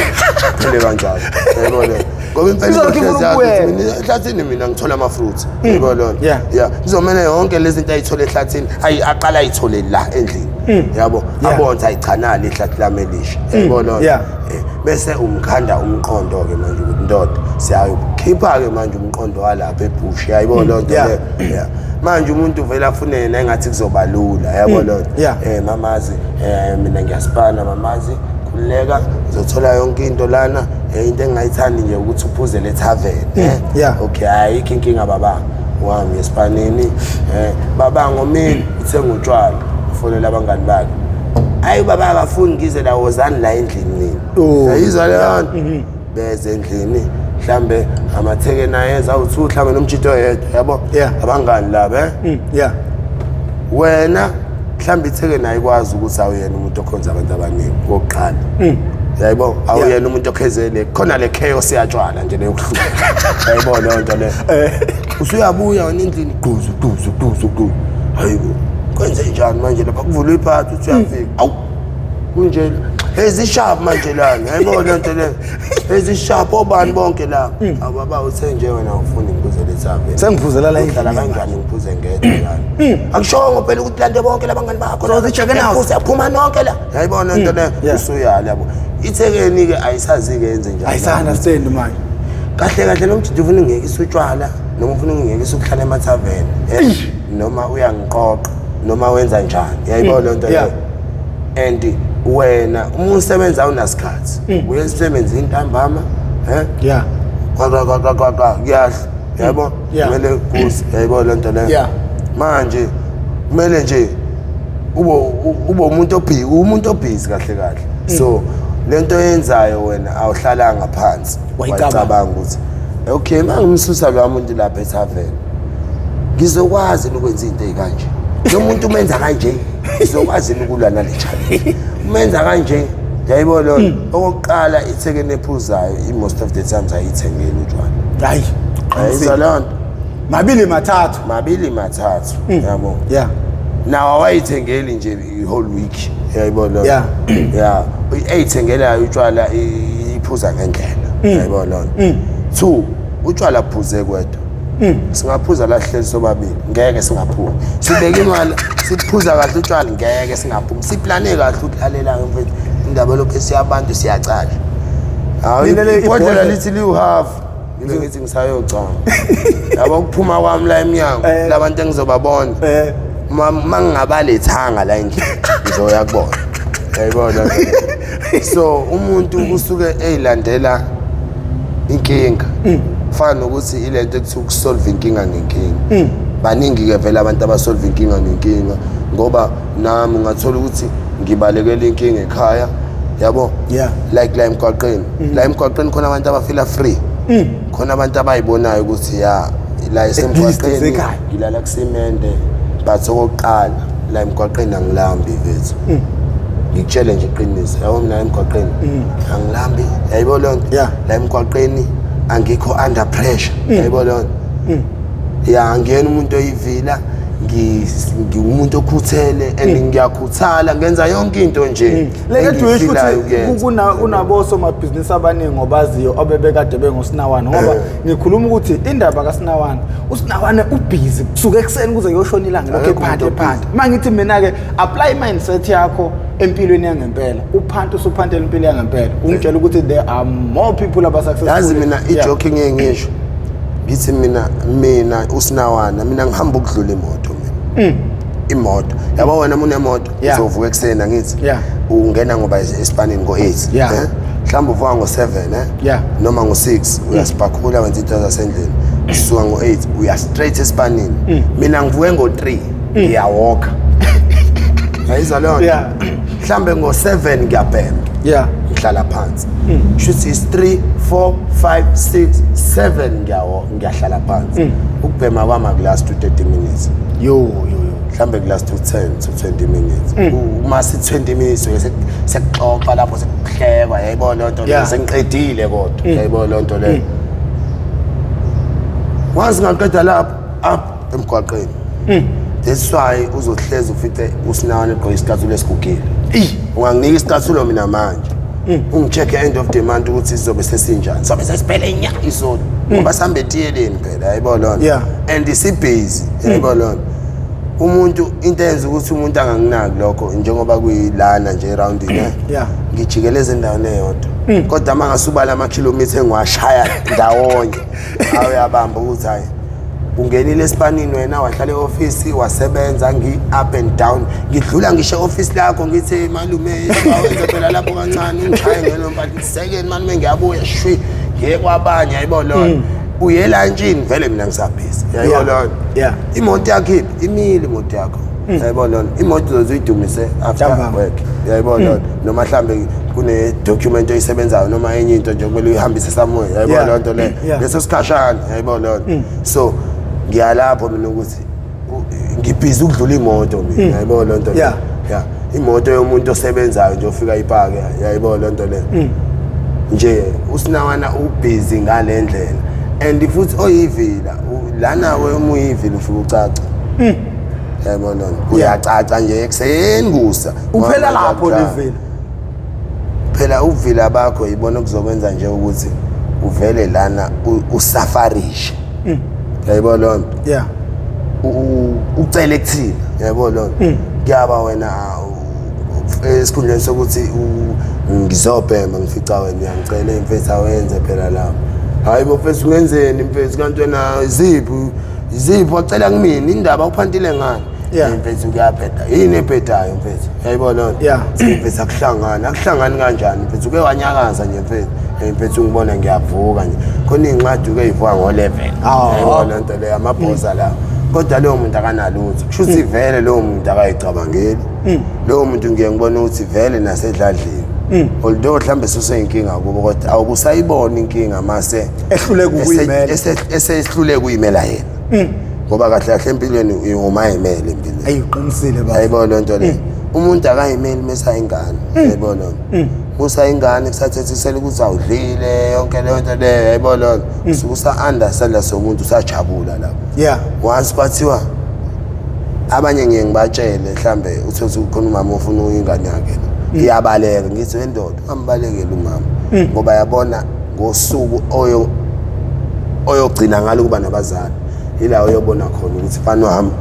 Phele kanjalo. Yayibona leyo nto? Ngoba imfene Izokhipha izohlezi yazi ukuthi ukubuyela. mina ehlathini mina ngithola ama-fruits. Yayibona leyo nto? Yeah. Yeah. Kuzomele yonke lezi zinto ayithole ehlathini, aqala ayithole la endlini. Yabo, Yeah. abone ukuthi ayichanali ihlathi lami elisha. Yayibona leyo nto? Yeah. Bese umkhanda umqondo ke manje ukuthi ndoda siyayikhipha ke manje umqondo walapha ebush. Yayibona leyo nto Yeah. leyo? Yeah. Manje umuntu uvela afune yena engathi kuzoba lula, yabo leyo nto? Yeah. Mamazi, mina ngiyasipana mamazi, khululeka, uzothola yonke into lana. Into engingayithandi nje ukuthi uphuze le tavern. Yeah. Okay, ayikho inkinga baba. Wami esipanini, baba ngomini uthenga utshwala, ufonela abangani bakhe. Hayi baba akafuni ngize la, wozani la endlini nini. Oh. Yayizwa leyo nto? Beze endlini mhlambe amatheke naye awu2 mhlambe nomjito oyedwa, yabo? Yeah. Abangani laba, Yeah. Wena mhlambe itheke naye ikwazi ukuthi awuyena umuntu okhonza abantu abaningi okokuqala. Yayibona, awuyena umuntu okhezele, khona le chaos iyatshwala nje leyokuhluka. Yayibona leyo nto leyo. Usuyabuya wena endlini, gquzu gquzu gquzu gquzu. Hayibo, kwenze njani manje lapha? Kuvulwe iphathi, uthi uyafika, awu, kunjena ezishaphu manje lana. Yayibona lento le, ezishaphu obani bonke la. Awu baba, uthe nje wena ufuni ngiphuzele ethaveni. Sengiphuzela la Uhlala endlini. Kanjani ngiphuze ngedwa lana? Akushongo phela ukuthi lande bonke labangani bakho. So the-chicken house. Phuze, phuma nonke la. Yayibona lento le. Usuyala, yabo. Ithekeni-ke ayisazi-ke yenze njani. Ayisa-understand manje. Kahle kahle lo mjidi ufuna ungiyekisa utshwala noma ufuna ungiyekisa ukuhlala emathaveni, noma uyangiqoqa noma wenza njani, yayibona loo nto leyo. And wena uma usebenza awunasikhathi, uye emsebenzini ntambama, kwa kwa kwa kwa kwa, kuyahla, yabo. Kumele kuze, yayibona loo nto leyo. Manje kumele nje ube umuntu obhizi, umuntu obhizi kahle kahle. So lento oyenzayo wena awuhlalanga phansi Wayicabanga. wayicabanga ukuthi okay, uma ngimsusa lo muntu lapha ethaveni, ngizokwazi ukwenza into ey'kanje? Lo muntu umenza kanje, ngizokwazi ukulwa nale challenge? Umenza kanje, yayibona lona. Okokuqala, ithekeni ephuzayo i-most of the times ayithengeli utshwala. Hayi. Ayizwa leyo nto. Mabili mathathu. Mabili mathathu, yabo. Nawo awayithengeli nje i-whole week, yayibona lona. Yeah, eyithengelayo utshwala iphuza ngendlela, yayibona lona. Two, utshwala phuze kwedwa, singaphuza la hleli sobabili, ngeke singaphumi. Sibeke imali, siphuza kahle utshwala, ngeke singaphumi. Siplane kahle ukuthi lalela-ke mfethu, indaba lokhu esiyabantu siyacala. Hawu, Mina le ibhodlela lithi liwu-half, ngibe ngithi ngisayocama, yabo. Ukuphuma kwami la emnyango, labantu engizobabona, ma ngingabalethanga la endlini, ngizoya kubona, yayibona. So umuntu usuke eyilandela inkinga, fana nokuthi ilento ekuthiwa ukusolve inkinga ngenkinga. Baningi-ke vele abantu abasolve inkinga ngenkinga, ngoba nami ungathola ukuthi ngibalekela inkinga ekhaya, yabo. Like la emgwaqeni, la emgwaqeni khona abantu abafila free, khona abantu abayibonayo ukuthi ya, la esemgwaqeni Isekhaya. ngilala kusimende. But okokuqala, la emgwaqeni angilambi vethu, ngikutshele nje iqiniso, yabo. Mina emgwaqeni angilambi, yayibona leyo nto. La emgwaqeni angikho under pressure, yayibona leyo nto. Ya, angiyena umuntu oyivila, ngiwumuntu okhuthele and ngiyakhuthala, ngenza yonke into nje Leke uyisho engiyifilayo ukuthi ukuyenza. Kunabo somabhizinisi abaningi obaziyo abebekade bengoSinawane, ngoba ngikhuluma ukuthi indaba kaSinawane, uSinawane ubhizi kusuka ekuseni kuze kuyoshona ilanga lokho Akekho ephante umuntu ephante. Uma ngithi mina-ke apply mindset yakho empilweni yangempela, uphante usuphantela impilo yangempela, ungitshela ukuthi there are more people aba-successful. Yazi mina ijoke engeke ngisho, ngithi mina uSinawana, mina ngihamba ukudlula imoto. Mina imoto, yabo, wena uma unemoto uzovuka ekuseni, angithi? Ungena ngoba esipanini ngo-8, eh? Mhlawumbe uvuka ngo-7, eh? Noma ngo-6 uyasipakhula, wenza into zasendlini, usuka ngo-8 uya straight esipanini. Mina ngivuke ngo-3, ngiyawalka, yayizwa leyo nto. Mhlawumbe ngo-7 ngiyabhema, ngihlala phansi, shuthi is 3 4 5 6 7, ngiyahlala phansi. Ukubhema kwami akulast 30 minutes. Yo yo yo. Mhlambe kulast 10 to 20 minutes. Uma si 20 minutes uke sekuxoxa lapho, sekuhlekwa, yayibona leyo nto leyo. Sengiqedile kodwa, yayibona leyo nto leyo. Once ngaqeda lapho, up emgwaqeni. That's why uzohlezi ufice uSinawane egqoke isicathulo esigugile. Unganginika isicathulo mina manje, ungi-check-e end of the month ukuthi sizobe sesinjani, sobe sesiphele nya isoli, ngoba sihambe etiyeleni phela, yayibona loo nto. And sibhizi, yayibona loo nto. Umuntu into eyenza ukuthi umuntu anganginaki lokho, njengoba kuyilana nje erawundini, eh? Ngijikeleza endaweni eyodwa, kodwa uma ngasubala amakhilomitha engiwashaya ndawonye, awuyabamba ukuthi hayi, ungenile esipanini wena, wahlala e-ofisi, wasebenza, ngi-up and down, ngidlula ngisho e-ofisi lakho, ngithi malume, awenze phela lapho kancane, ungishaye ngelo mpahla second, malume, ngiyabuya, shwi, ngiye kwabanye, yayibona lona. Uye elantshini vele, mina ngisabhizi, yayibona lona. Imoto yakho iphi? Imile imoto yakho, yayibona lona. Imoto uzoze uyidumise after Ntambama. work, yayibona lona, noma mhlambe kune-document oyisebenzayo noma enye into nje kumele uyihambise somewhere, yayibona leyo nto leyo. Leso sikhashana, yayibona leyo nto. So ngiyalapho mina ukuthi ngibhizi ukudlula imoto mina, yayibona leyo nto leyo. Yeah, imoto yomuntu osebenzayo nje ofika ipake, yayibona leyo nto leyo. Nje uSinawana ubhizi ngale ndlela. And futhi oyivila lana we uma uyivila ufike ucaca. Yabo lona uyacaca nje ekuseni kusa. Uphela lapho levila. Phela ubuvila bakho yibona okuzokwenza nje ukuthi uvele lana usafarishe. Yayibona lona. Yeah. Ucele kuthina, yayibona lona. Kuyaba wena esikhundleni sokuthi ngizobhema ngifica wena uyangicela imfethu awenze phela lapho. Hayi bo mfethu ungenzeni mfethu kanti wena iziphi wacela kumina indaba uphantile ngani? Mfethu kuyabheda. Yini ebhedayo mfethu? Yayibona lona. Mfethu akuhlangani, akuhlangani kanjani mfethu uke wanyakaza nje mfethu. Mfethu ngibona ngiyavuka nje. Khona iy'ncwadi uke yivuka ngo-11. Yayibona nto leyo amabhoza lawo. Kodwa lowo muntu akanalutho. Kusho ukuthi vele lowo muntu akayicabangeli. Lowo muntu ngiye ngibona ukuthi vele nasedladleni. Although mhlambe suseyinkinga kubo kodwa awukusayibona inkinga mase ehluleka ukuyimela. Esehluleka ukuyimela yena. Ngoba kahle kahle empilweni umayimele empilweni. Ayiqinisile baba. Yayibona lento le. Umuntu akayimeli mesayingane. Yayibona lona. Usayingane kusathethisela ukuthi awudlile yonke leyo nto leyo yayibona lona. Usuke usa-understand somuntu usajabula lapho. Yeah. Once kwathiwa abanye ngiye ngibatshele mhlambe uthole ukuthi khona umama ofuna ingane yakhe iyabaleka, ngithi wendoda ungambalekeli umama ngoba yabona ngosuku oyogcina ngalo kuba nabazali ila uyobona khona ukuthi fana wami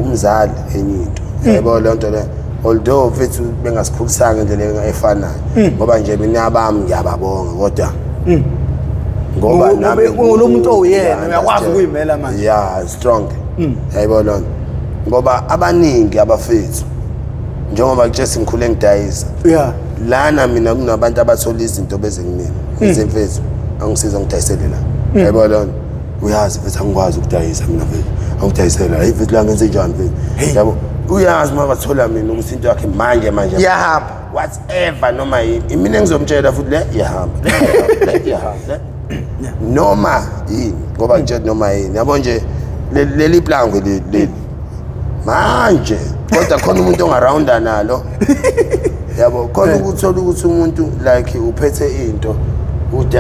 umzali enye into, yayibona leyo nto leyo. Although mfethu bengasikhulisanga ngendlela efanayo ngoba nje mina abami ngiyababonga kodwa ngoba nami lo muntu owuyena uyakwazi ukuyimela manje. Yeah, strong. Yayibona lona ngoba abaningi abafethu njengoba kutshesi ngikhule ngidayisa. Yeah. Lana mina kunabantu abathola izinto beze kumina. Ngithi mfethu angisiza ngidayisele la. Yayibona lona. Uyazi mfethu angikwazi ukudayisa mina mfethu. Angidayisela. Hey mfethu la ngenze njani mfethu? Yabo. Uyazi makathola mina ukuthi into yakhe manje manje iyahamba. Whatever noma yini. Mina ngizomtshela futhi le iyahamba. Le iyahamba. Noma yini ngoba nje noma yini. Yabo nje leli plangwe leli. Manje kodwa khona umuntu ongarounda nalo. Yabo khona ukuthola ukuthi umuntu like uphethe into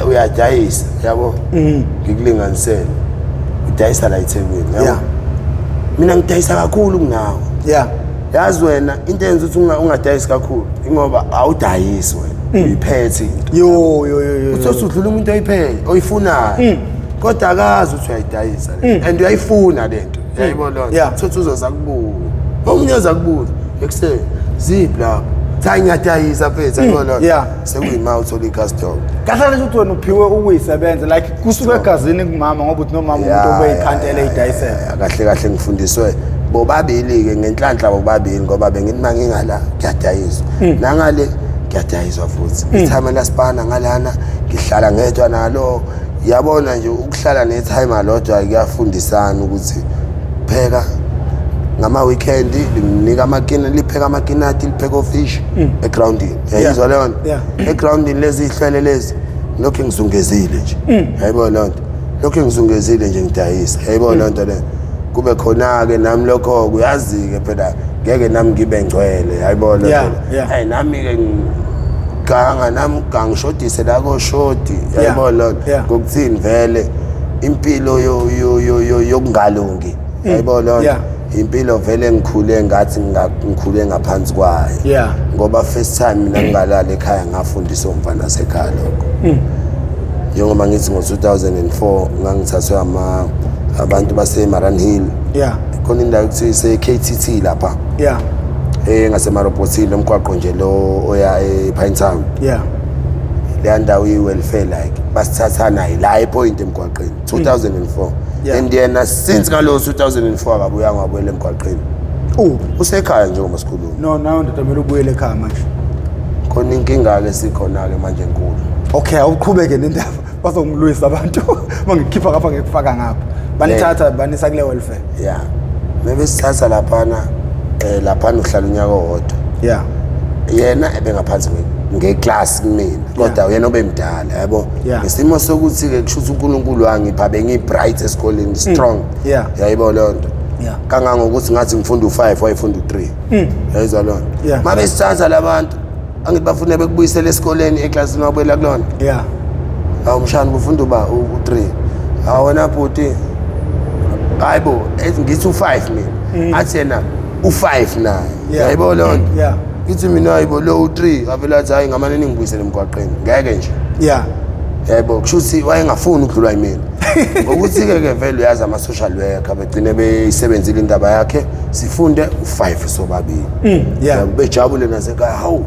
uyadayisa yabo ngikulinganisele udayisa la eThekwini yabo. Mina ngidayisa kakhulu kunawe. Yeah. Yazi wena into eyenza ukuthi ungadayisi kakhulu ingoba awudayisi wena uyiphethe into. Yo yo yo yo. Uthi udlula umuntu oyiphethe oyifunayo. Kodwa akazi ukuthi uyayidayisa le and uyayifuna lento. Yayibona lona. Uthi uzoza kubuza. Omunye uza kubuza ekuseni ziphi lapho. Cha ngiyadayisa mfethu yayibona lona. Sekuyima uthola i-customer. Kahle kahle ukuthi wena uphiwe ukuyisebenza like kusuka egazini kumama ngoba uthi nomama umuntu obeyikhantela eyidayisela. Kahle kahle ngifundiswe bobabili ke ngenhlanhla bobabili ngoba bengithi mangingala ngiyadayiswa. Nangale ngiyadayiswa futhi. Ithayima lasipana ngalana ngihlala ngedwa nalo. Yabona nje ukuhlala nethayima lodwa kuyafundisana ukuthi pheka ngama weekend linika amakina lipheka amakinati lipheka ofish egroundini. Yayizwa leyo nto? Egroundini lezi ihlele lezi lokho ngizungezile nje. Yayibona leyo nto? Lokho ngizungezile nje ngidayisa. Yayibona leyo nto leyo? Kube khona ke nami lokho kuyazi ke phela ngeke nami ngibe ngcwele. Yayibona leyo nto? Hey nami ke ganga nami gangishodise la koshodi. Yayibona leyo nto? Ngokuthini vele impilo yokungalungi. Yayibona leyo nto? Impilo vele ngikhule ngathi ngikhule ngaphansi kwayo. Ngoba first time mina ngingalala ekhaya ngafundiswa umfana sekhaya lokho. Njengoba ngithi ngo-2004 ngangithathwe abantu base-Maran Hill. Khona indawo ekuthiwa ise-KTT lapha. Ngasemarobhothini lomgwaqo nje lo oya ePinetown. Leya ndawo iyi-welfare like basithatha naye la ePoint emgwaqeni 2004. And yena since ngalo 2004 akabuyanga wabuyela emgwaqeni. Usekhaya njengoba sikhuluma. No, nawe ndoda kumele ubuyele ekhaya manje. Khona inkinga ke sikhona ke manje enkulu. Okay, awuqhubeke nendaba. Bazongilwisa abantu. Bangikhipha ngapha ngikufaka ngapha. Banithatha banisa kule welfare. Yeah. Maybe sithatha laphana laphana uhlala unyaka owodwa. Yeah. Yena ebengaphansi ngeclass kumina kodwa yena obemdala yabo. Ngesimo sokuthi ke kusho ukuthi uNkulunkulu wangipha bengibright esikoleni strong. Yayibona leyo nto. Kangangokuthi ngathi ngifunda u5 wayefunda u3. Yayizwa leyo nto. Mabe sithatha labantu angithi bafune bekubuyisele esikoleni eclassini wabuyela kulona. Yeah. Awumshana kufunda uba u3. Awona bhuti, hayi bo, ngithi u5 mina, athi yena u5 naye. Yayibona leyo nto? Ngithi mina hayibo, lo u3, avele athi hayi, ngamane ningibuyisele emgwaqeni, ngeke nje. Yebo, kusho ukuthi wayengafuni ukudlulwa yimina. Ngokuthi-ke ke vele uyazi ama-social worker begcine beyisebenzile indaba yakhe, sifunde u5 sobabili. Yabo, bejabule nasekhaya, hawu,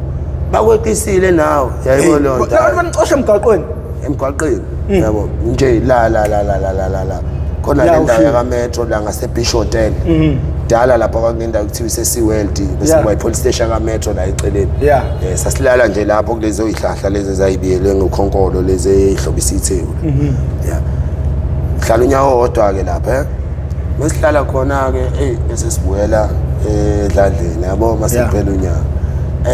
bakweqisile nawe, yayibona leyo nto? Abantu banicosha emgaqweni. Emgwaqeni, yabo nje, la la la la la la la la khona La le ndawo ushiwo. yakaMetro la ngase-Beach Hotel dala, lapha kwakunendawo kuthiwa ise-SeaWorld, bese kuba i-police station kaMetro la eceleni. Sasilala nje lapho kulezo yihlahla lezi ezayibiyelwe ngokhonkolo, lezi eyihlobisa iTheku. Yeah, hlala unyaka owodwa-ke lapha, mesihlala khona-ke, eyi, bese sibuyela edladleni, yabo, mase kuphela unyaka.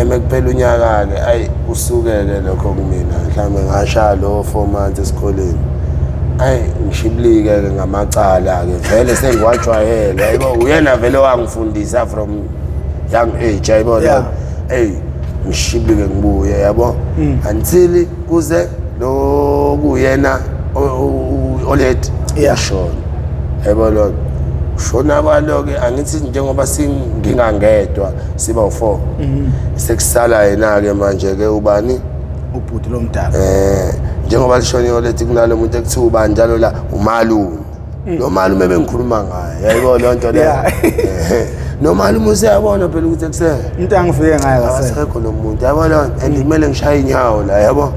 Mekuphela unyaka-ke, ayi, usuke-ke lokho kumina, mhlawumbe ngashaya lo 4 months esikoleni, ayi, ngishibilike-ke ngamacala-ke, vele sengiwajwayele, yayibo, uyena vele wangifundisa from young age, yayibo. Eyi, ngishibilike ngibuye, yabo, until kuze lo kuyena oledi yashona, yabo, lo shona kwalo-ke. Angithi njengoba singingangedwa, siba u-four, sekusala yena-ke manje-ke ubani? Ubhuti lo mdala. Njengoba lishoniwe lethi, kunalo muntu ekuthiwa ubani njalo la, umalume, lo malume bengikhuluma ngaye, yayibo leyo nto leyo. Nomalume useyabona phela ukuthi ekuseni Into angifike ngayo kase. Akasekho lo muntu, yabo leyo nto, and kumele ngishaye inyawo la, yabo.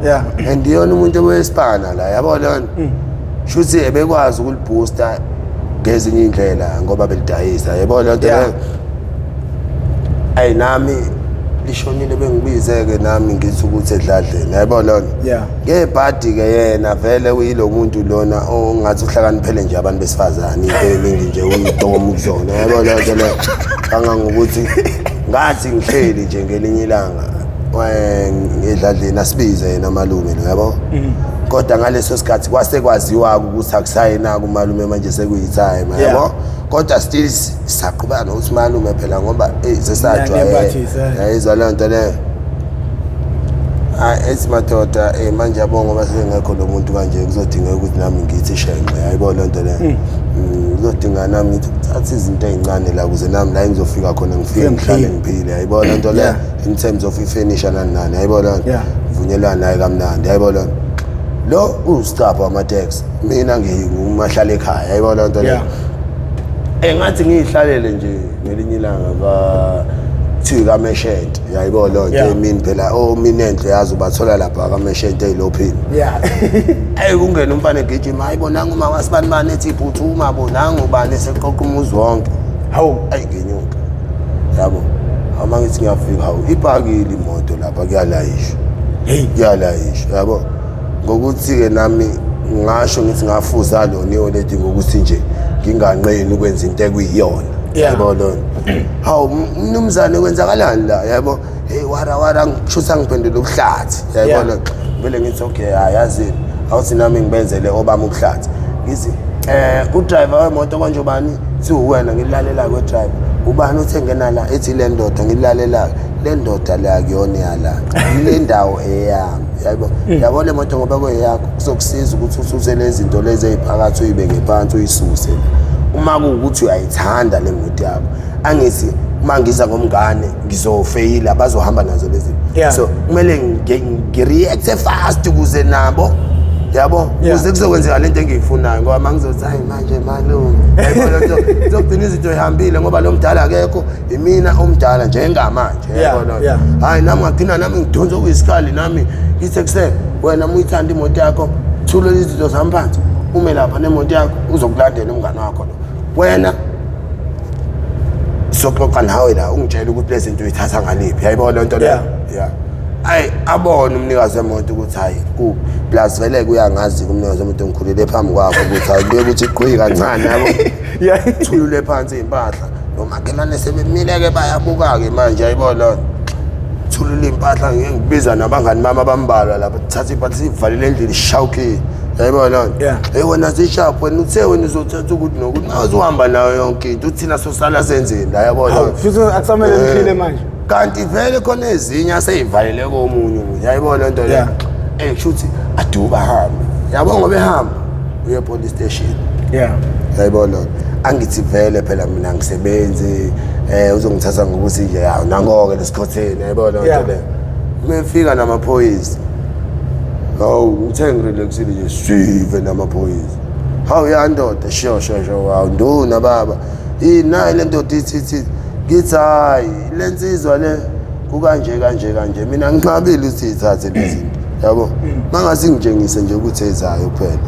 And iyona umuntu ebeyesipana la, yabo leyo nto, shuthi ebekwazi ukuliboosta ngezinye iy'ndlela ngoba belidayisa, yabo leyo nto leyo. Ayi, nami lishonile, bengibize-ke nami ngithi ukuthi edladleni, yabo leyo nto. Ngebhadi-ke yena vele uyilo muntu lona ongathi uhlakaniphele nje abantu besifazane, into eningi nje uyidoma kuzona, yabo leyo nto leyo, kangangokuthi ngathi ngihleli nje ngelinye ilanga ngedladleni, asibize yena malume lo, yabo. Kodwa ngaleso sikhathi kwase kwaziwa-ke ukuthi akusayena-ke umalume manje, sekuyitime, yabo. Kodwa still saqhubeka nokuthi malume phela ngoba eyi, sesajwayele. Niyaphathisa, eh. Yayizwa leyo nto leyo. Hayi, ethi madoda, manje yabo, ngoba sengekho lo muntu kanje, kuzodingeka ukuthi nami ngithi shenxe, yayibona leyo nto leyo. Kuzodinga nami ngithi ukuthatha izinto ey'ncane la ukuze nami la engizofika khona ngifike Ngifike ngihlale ngiphile. ngiphile, yayibona leyo nto leyo. In terms of ifurniture nani nani, yayibona leyo nto. Vunyelwana naye kamnandi, yayibona leyo nto. Lo usicapha wamateksi, mina ngingumahlala ekhaya, yayibona leyo nto leyo. Ngathi ngiyihlalele nje ngelinye ilanga ka kuthiwa kaMeshente, yayibona leyo nto. Emini phela omini enhle, yazi ubathola lapha kaMeshente eyilophini. Eyi, kungena umfana egijima, hayi bo, nangu uma wasibani bani, ethi phuthuma bo, nangu ubani eseqoqa umuzi wonke. Hawu. Ayi, ngenyuka, yabo, uma ngithi ngiyafika, hawu, ipakile imoto lapha, kuyalayishwa. Hey. Kuyalayishwa, yabo. Ngokuthi-ke nami ngasho ngithi ngafuza lona ioledi ngokuthi nje nginganqeni ukwenza into ekuyiyona. Yabo lona, hawu mnumzane, kwenzakalani la, yabo? Hey, wara wara, ngisho angiphendule ubuhlathi, yayibona. Vele ngithi okay, hayi, yazini, awuthi nami ngibenzele obami ubuhlathi. Ngithi udriver wemoto konje ubani? Thi uwena, ngilalela kwe-driver ubani uthe ngena la, ethi le ndoda, ngilalela le ndoda le akuyona yala le ndawo, eyami, yabo. Yabo le moto ngoba kuyeyakho, kuzokusiza ukuthi ususe lezi zinto lezi ey'phakathi, uyibeke phansi, uyisuse la uma kuwukuthi uyayithanda le moto yakho. Angithi uma ngiza ngomngane ngizofeyila, bazohamba nazo lezi zinto. So kumele ngi-react fast ukuze nabo, yabo, ukuze kuzokwenzeka lento engiyifunayo, ngoba uma ngizothi hayi manje malume, yayibona nto, kuzogcina izinto ihambile ngoba lo mdala akekho, imina omdala njengamanje, yayibona. Hayi, nami ngagcina nami ngidonsa okuyisikhali, nami ngithi ekuseni, wena uma uyithanda imoto yakho, thulula izinto zami phansi, ume lapha nemoto yakho, uzokulandela umngane wakho lo. Wena soxoxa nawe la, ungitshela ukuthi lezi zinto uyithatha ngaliphi, yayibona le nto leyo. Yeah, ayi, abone umnikazi wemoto ukuthi hayi, ku plus vele kuyangazi umnikazi wemoto, ngikhulele phambi kwakho, ukuthi hayi, kuye ukuthi gqwi kancane, yabo. Thulule phansi iy'mpahla, nomakhelwane sebemile-ke, bayabuka-ke manje, yayibona. Thulule iy'mpahla, ngike ngibiza nabangani bami abambalwa lapha, thatha iy'mpahla siyivalele endlini, shawukile, yayibona. Hey wena, sishaphu wena, uthe wena uzothatha ukuthi nokuthi mawuzuhamba nayo yonke into, uthina sosala senzeni la, yabona. Hawu, futhi akusamele niphile manje. Kanti vele khona ezinye aseyivalele komunye umuntu, yayibona lento le. Kusho ukuthi aduba ahambe, yabo, ngoba ehamba Uye police station. Yeah. Yayibona, angithi vele phela mina ngisebenzi, uzongithatha ngokuthi nje ya nangoke lesikhotheni, yayibona loo nto leyo. Mefika namaphoyisa, hawu, ngithe ngirelaxile nje, sive namaphoyisa. Hawu, ya ndoda, sure sure sure, hawu nduna baba, yini nayi le ndoda ithi ithi, ngithi hayi le nsizwa le kukanje kanje kanje, mina nginqabile ukuthi ithathe lezi zinto, yabo, mangase ngitshengise nje ukuthi ezayo kuphela,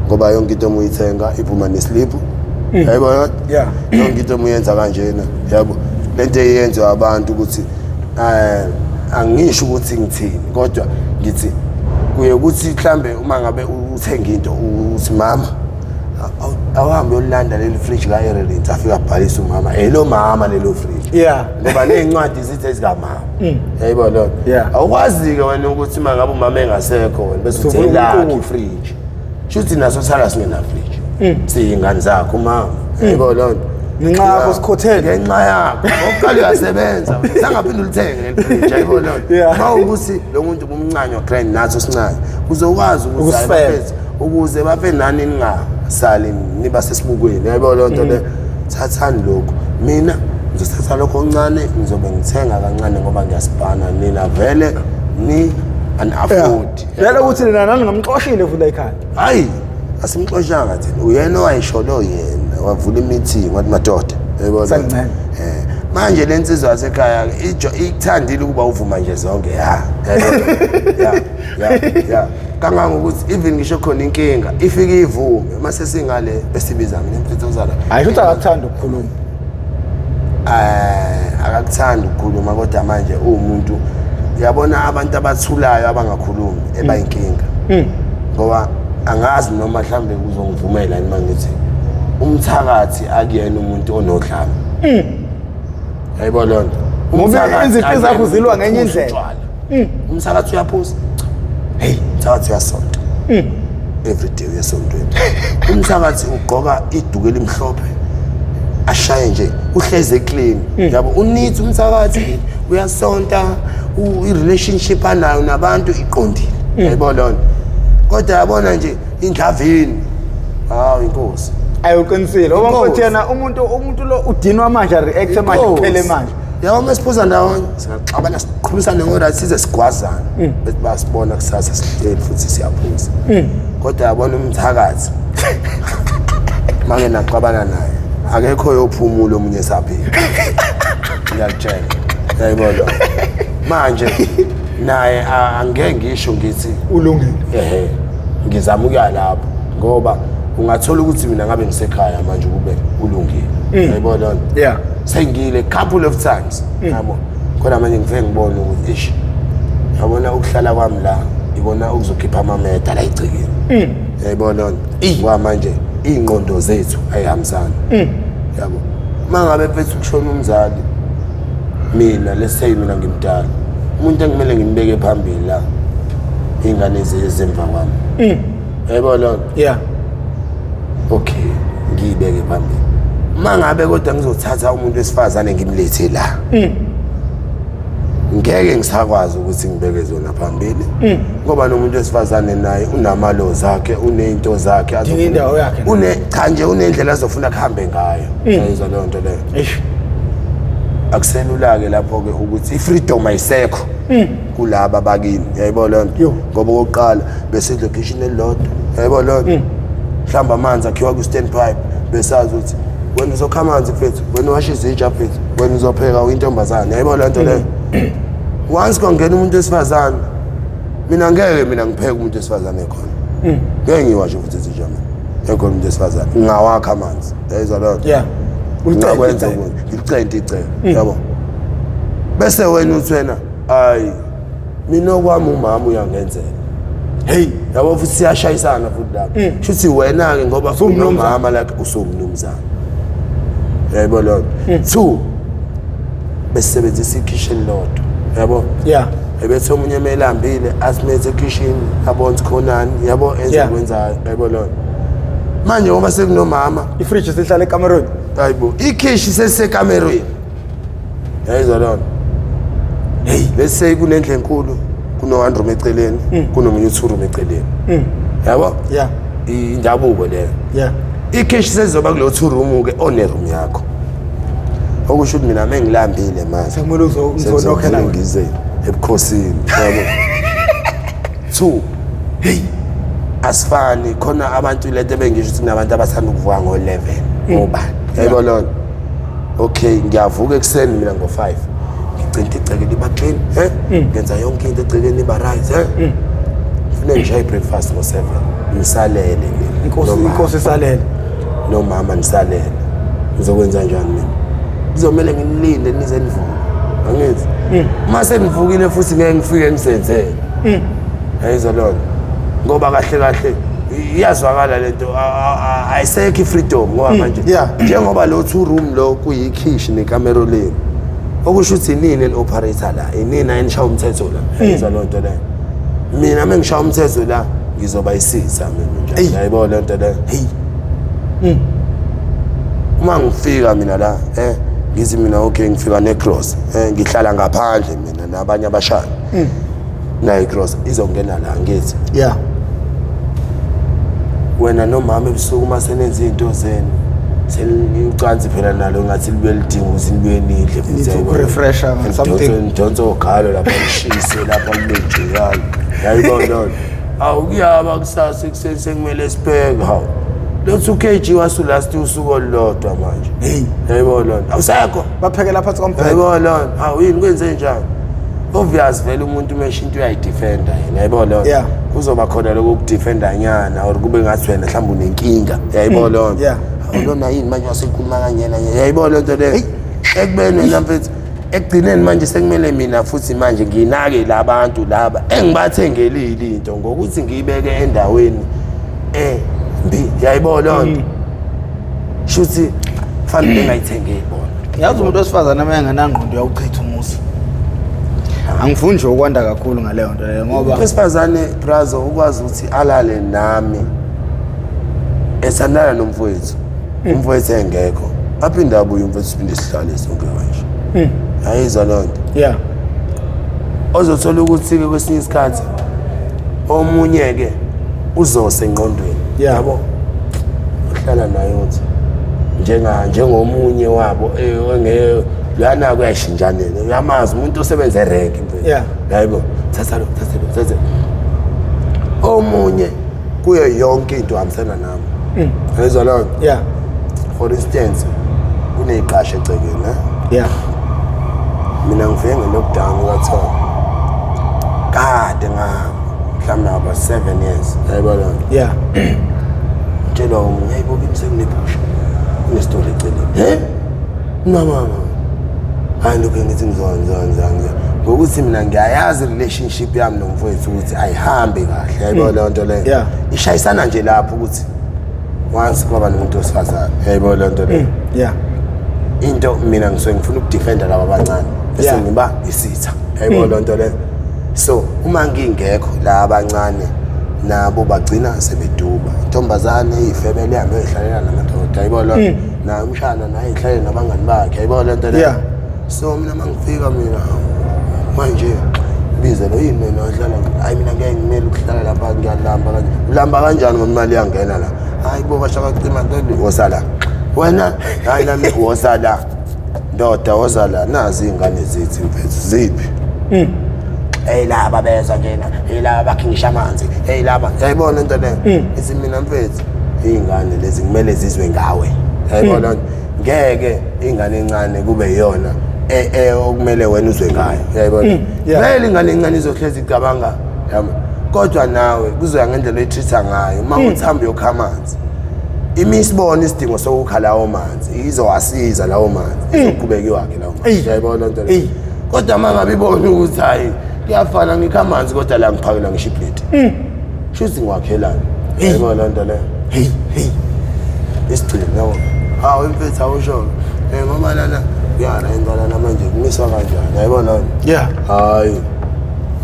ngoba yonke into omuyithenga iphuma neslip, yayibona? Yonke into omuyenza kanjena, yabo, lento eyenziwa abantu ukuthi angisho ukuthi ngithini, kodwa ngithi kuye ukuthi mhlambe uma ngabe uthenga into uthi mama awuhambe uyolanda leli fridge ka-Erelint, afike abhalise umama, elo mama lelo fridge, ngoba ney'ncwadi zithi ezikamama, yayibona loo nto? Awukwazi-ke wena ukuthi uma ngabe umama engasekho wena bese uthi Usuvula elakhe umqulu. ifridge, shuthi naso sala singena fridge, siyingane zakho umama, yayibona loo nto? Ngenxa yakho sikhothele. Ngenxa yakho oqala uyasebenza wena, sangaphinde ulithenge leli fridge, yayibona loo nto? Uma ukuthi lo muntu ubumncanywa grand nathi sincane, uzokwazi ukuthi hayi, Ukusifela. bafethu, ukuze bafe nani ningasali niba sesibukweni, yayibona loo nto le? Thathani lokhu, mina ngizothatha lokho okuncane, ngizobe ngithenga kancane ngoba ngiyasibhana, nina vele ni an-afford. Vele ukuthi nina nani ngamxoshile futhi la ekhaya. Hayi, asimxoshanga thina, uyena owayisholo, yena wavula imeeting wathi madoda, yayibona? Sangincela. Manje le nsizwa yasekhaya ijo ikuthandile ukuba uvuma nje zonke, ya ya ya ya, kangangokuthi even ngisho khona inkinga ifike ivume mase singale besibiza mina mfethu ozala. Hayi, futhi akakuthanda ukukhuluma. Akakuthandi ukukhuluma, kodwa manje uwumuntu, uyabona abantu abathulayo abangakhulumi ebayinkinga, ngoba angazi noma mhlambe uzongivumela yini mangithi umthakathi akuyena umuntu onodlame, yayibona loo nto? Ngoba Umthakathi izimpi akuyena zakho zilwa umuntu ngenye ophuza indlela. utshwala. Umthakathi uyaphuza? Hey, umthakathi uyasonta every day, uyasontweni. Umthakathi ugqoka iduku elimhlophe, ashaye nje, uhleze clean, yabo, unithi umthakathi uyasonta, i-relationship anayo nabantu iqondile, yayibona loo nto? Kodwa yabona nje indlavini, hawu, inkosi. Ayoqinisile. Ngoba Inkosi. mfowethu yena umuntu lo udinwa manje, react manje, kuphele manje. Yabo, uma siphuza ndawonye singaxabana, siqhumisane ngo-right, size sigwazane, bethi basibona kusasa sihleli futhi siyaphuza. Kodwa yabona umthakathi make naxabana naye, akekho yophumula omunye saphila, ngiyakutshela, yayibona? Manje naye angeke ngisho ngithi Ulungile. Ehe, ngizama ukuya lapho, ngoba ungathola ukuthi mina ngabe ngisekhaya manje kube ulungile, yayibona loo nto? Sengile couple of times, yabo, kodwa manje ngifike ngibone ukuthi ish, yabona ukuhlala kwami la ikona okuzokhipha amameda la egcekeni, yayibona loo nto? Ngoba manje iy'ngqondo zethu ayihambisani, yabo. Uma ngabe mfethu kushona umzali, mina let's say mina ngimdala, umuntu engimele ngimbeke phambili la iy'ngane ezemva kwami, yayibona loo nto? Okay, ngiyibeke phambili. Uma ngabe kodwa ngizothatha umuntu wesifazane ngimlethe la, ngeke ngisakwazi ukuthi ngibeke zona phambili, ngoba nomuntu wesifazane naye unamalozi akhe, uney'nto zakhe. Dinga indawo yakhe. Une cha nje, unendlela azofuna kuhambe ngayo, yayizwa leyo nto leyo? Eish. Akuselula-ke lapho-ke ukuthi i-freedom ayisekho kulaba bakini, yayibona leyo nto? Yo. Ngoba okokuqala besidla ekhishini elilodwa, yayibona leyo nto? Mhlawumbe amanzi akhiwa kwi-stand pipe, besazi ukuthi wena uzokha amanzi mfethu, wena uwasha izitsha mfethu, wena uzopheka uyintombazane, yayibona leyo nto leyo? Once kwangena umuntu wesifazane, mina ngeke mina ngipheke umuntu wesifazane khona, ngeke ngiwashe futhi izitsha mina ekhona umuntu wesifazane, ngingawakha amanzi, yayizwa leyo nto? Ngingakwenza Ulicente. ukuthi ngicente icebo, yabo, bese wena uthi wena hayi, mina okwami umama uyangenzela. Hey. Yabo, futhi siyashayisana futhi lapho, shuthi wena-ke ngoba Usumnumzane. unomama like usumnumzane, yayibona leyo nto? Two, besisebenzisa ikhishi elilodwa, yabo. Ebethi omunye emelambile asimethe ekhishini, abone ukuthi khonani, yabo, enze kwenzayo, yayibona leyo nto? Manje ngoba sekunomama, Ifridge sihlala ekamerweni. Hayibo, ikhishi sesisekamerweni, yayizwa leyo nto? Hey, let's say kunendlu enkulu, kuno-one room eceleni, kunomunye u-two room eceleni, yabo. Indabuko leyo. Ikhishi sezoba kulo two room ke, one room yakho, okusho ukuthi mina mengilambile manje Sekumele uzonokhela wena. Ngize ebukhosini, yabo. Two, hey, asifani khona abantu. Lento bengisho ukuthi kunabantu abathanda ukuvuka ngo-11, ngobani, yayibona lona. Okay, ngiyavuka ekuseni mina ngo-5, ngicinta igceke liba clean, ngenza yonke into egcekeni iba right, ngifune ngishaye i-breakfast ngo-7, ngisalele mina. Inkosi. Nomama. Inkosi isalele. Nomama nisalele, ngizokwenza njani mina? Kuzomele nginilinde nize nivuke, angithi? Uma senivukile futhi ngeke ngifike ngizenzele, yayizwa lona, ngoba kahle kahle iyazwakala lento, ayisekho i-freedom ngoba manje njengoba lo two room lo kuyikhishi nekamero lenu, okusho ukuthi inini eni-operator la, inini enishaya umthetho la, yayizwa loo nto leyo. Mina uma ngishaya umthetho la, ngizoba isitha mina nje, yayibona le nto leyo. Hey, uma ngifika mina la, ngithi mina okay, ngifika necross, ngihlala ngaphandle mina nabanye abashana, nayo icross izongena la, ngithi wena nomama ebusuku uma senenza iy'nto zenu, seniucansi phela nalo ngathi libuye lidinga ukuthi nibuye nidle futhi. Need to Yayibona. Refresher something. Nidonse ogalo lapha, nishise lapha, kube njeyana, yayibona lona. Awu, kuyaba kusasa ekuseni sekumele sipheke. Hawu, lo 2 kg wasulast usuku olulodwa manje. Hey. Yayibona lona, awusekho. Baphekela phansi kombhede. Yayibona lona. Hawu, yini kwenze njani? Obvious vele umuntu mesho into uyayidefenda yena, yayibona lona. Kuzoba khona lokho ukudefenda nyana or kube ngathi wena mhlawumbe unenkinga, yayibona lona. Hawu, lona yini manje wasekhuluma kanjena, yayibona lento leyo. Ekubeni wena mfethu, ekugcineni manje sekumele mina futhi manje nginake labantu laba engibathengelile into ngokuthi ngiyibeke endaweni embi, yayibona loo nto. Shuthi kufanele ngayithengeli bona. Yazi, umuntu wesifazane uma engenangqondo uyawuchitha umuzi. Angifuni nje ukwanda kakhulu ngaleyo nto leyo ngoba Umuntu wesifazane, brazo, ukwazi ukuthi alale nami ethandana nomfowethu, umfowethu engekho, aphinde abuye umfowethu, siphinde sihlale sonke kanje, ayizwa loo nto. Ozothola ukuthi-ke kwesinye isikhathi omunye-ke uzose engqondweni, yabo, uhlala naye uthi njengomunye wabo, lana kuyashintshanela, uyamazi umuntu osebenza erenki mfethu. Yabo, thatha lo, thatha lo, thatha omunye, kuyo yonke into uhambisana nami, yayizwa loo nto. For instance, kuneyiqasha egcekeni, eh? Mina ngifike nge-lockdown kathola kade nga mhlawumbe about 7 years, yayibona loo nto. Tshelwa omunye, hayi bo, kimi sekunebhusha, kunesitolo eceleni, he mama, hayi, lokhu ngithi ngizona ngizona ngizona ngizona ngokuthi mina ngiyayazi i-relationship yami nomfowethu ukuthi ayihambi kahle, yayibona leyo nto leyo. Ishayisana nje lapho ukuthi once kwaba nomuntu wesifazane, yayibona leyo nto leyo. Into mina ngisuke ngifuna ukudefenda laba abancane bese ngiba isitha, yayibona leyo nto leyo. So uma ngingekho, la abancane nabo bagcina sebeduba, intombazane iy'febele ihambe yoyihlalela namadoda, yayibona leyo nto, naye umshana naye ihlale nabangani bakhe, yayibona leyo nto leyo. So mina uma ngifika mina manje bize lo, yini wena ohlala? Hayi, mina ngeke ngimele ukuhlala lapha, ngiyalamba kanje. Ulamba kanjani ngoba imali iyangena la? Hayi bo, basha bacima, woza la wena. Hayi nami, woza la ndoda, woza la, nazi iy'ngane zethu mfethu ziphi? Hey, laba beza njena, hey, laba bakhingisha amanzi, hey, laba, yayibona into leyo. Ithi mina mfethu, iy'ngane lezi kumele zizwe ngawe, yayibona. Ngeke ingane encane kube iyona okumele wena uzwe ngayo, yayibona. Vele ingane encane izohlezi icabanga yabo, kodwa nawe kuzoya ngendlela oyitreat-a ngayo. Uma uthi yokha amanzi, imi isibona isidingo sokukha lawo manzi, izowasiza lawo manzi, izoqhubeka iwakhe lawo manzi, yayibona loo nto leyo. Kodwa uma ngabe ibona ukuthi hayi, kuyafana, ngikha amanzi kodwa la ngiphakela ngisho ipleti, shuthi ngiwakhelani, yayibona loo nto leyo. Hey, hey. Isigcino, yabo. Hawu imfethu, awusho ngoba lana kuyarentwa lana manje, kumiswa kanjani, yayibona loo nto. Hayi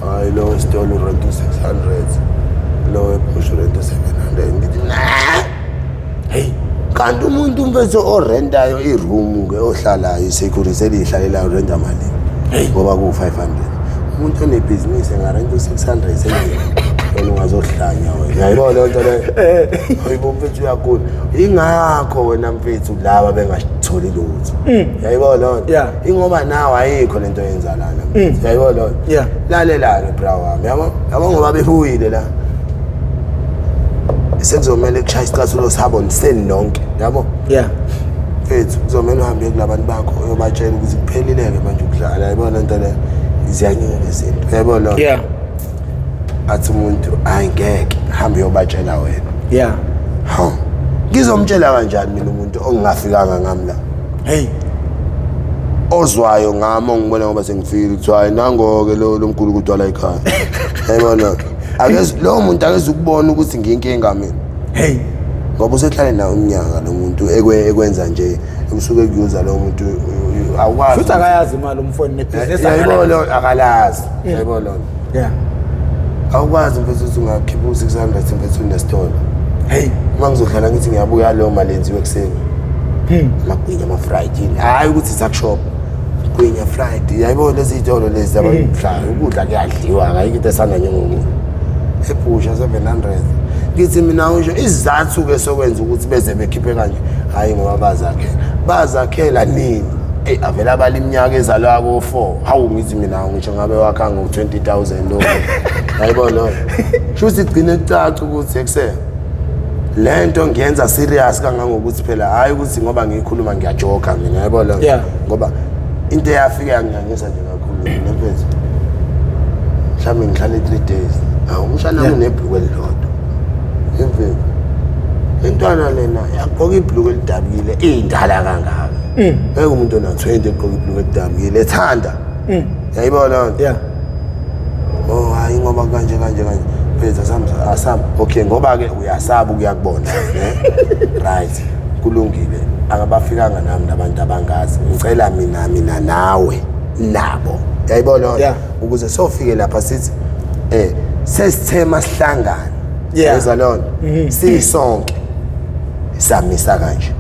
hayi, lo wesitolo urent u-600, lo webhusha urent u-700. Ngithi na, Hey. Kanti umuntu mfethu orentayo i-room ke, ohlalayo, i-security eliyihlalelayo, urenta malini? Ngoba kuwu-500. Umuntu onebhizinisi engarenta u-600 endlini. Wena ungazohlanya wena. Uyayibona leyo nto leyo? Hayibo mfethu, uyagula. Ingakho wena mfethu laba bengatholi lutho. Uyayibona leyo nto? Yeah. Ingoba nawe ayikho lento oyenza lana. Uyayibona leyo nto? Yeah. Lalela-ke bra wami, yabo? Yabo ngoba bebuyile la. Sekuzomele kushaya isicathulo sabo nisenonke, yabo? Yeah. Mfethu, kuzomele uhambe kulabantu bakho uyobatshela ukuthi kuphelile-ke manje ukudlala. Yayibona lento leyo? Ziyanyuka izinto. Uyayibona leyo nto? Yeah. Athi umuntu, hayi ngeke, hambe uyobatshela wena. Yeah. Hawu, ngizomtshela kanjani mina umuntu ongingafikanga ngami la? Hey. Ozwayo ngami, ongibona ngoba sengifikile, kuthiwa hayi nango-ke lo mgulukudu wala ekhaya. Yayibona? Lowo muntu akeze ukubona ukuthi ngiyinkinga mina. Hey. Ngoba usehlale nawo iminyaka lo muntu ekwenza nje, usuke kuyuza lo muntu, awukwazi. Futhi akayazi imali umfoni nebhizinisi. Yayibona, akalazi. Yayibona. Yeah. Awukwazi mfethu ukuthi ungakhipha u-600 mfethu unesitolo. Hey. Uma ngizohlala ngithi ngiyabuya leyo mali yenziwe ekuseni. Amagwinya, ama-fried yini. Hhayi ukuthi tuck-shop. Gwinya fried. Yayibona lezi zitolo lezi abadla ukudla kuyadliwa, ayikho into esana njengokudla. Ephusha 700. Ngithi mina ngisho isizathu-ke sokwenza ukuthi beze bekhiphe kanje, hhayi ngoba bazakhela. Bazakhela nini? Eyi, avele abala iminyaka ezalwa ko-4. Hawu, ngithi mina ngisho ngabe wakha ngo-20 000 lo. Yayibona leyo. Shuthi igcine kucaca ukuthi ekuseni le nto ngiyenza serious kangangokuthi phela hhayi ukuthi ngoba ngiyikhuluma ngiyajoka mina, yayibona leyo. Yeah. Ngoba into eyafika yanginyanyisa nje kakhulu mina mfethu, mhlawumbe ngihlale 3 days, hawu, umshana wami unebhluku elilodwa emfethu. Intwana lena yagqoka ibhluku elidabukile, iy'ndala kangaka. Ngeke umuntu ona-20 egqoka ibhluku elidabukile ethanda. Yayibona leyo nto? Yeah. Oh hayi, ngoba kanje kanje kanje mfethu, asam asam okay, ngoba ke uyasaba ukuyakubona ne, right, kulungile, akabafikanga nami nabantu abangazi, ngicela mina nawe nabo, yayibona loo nto? Yeah. Ukuze sofike lapha sithi sesithema sihlangane. Yeah. Yezwa leyo nto? Sisonke samisa kanje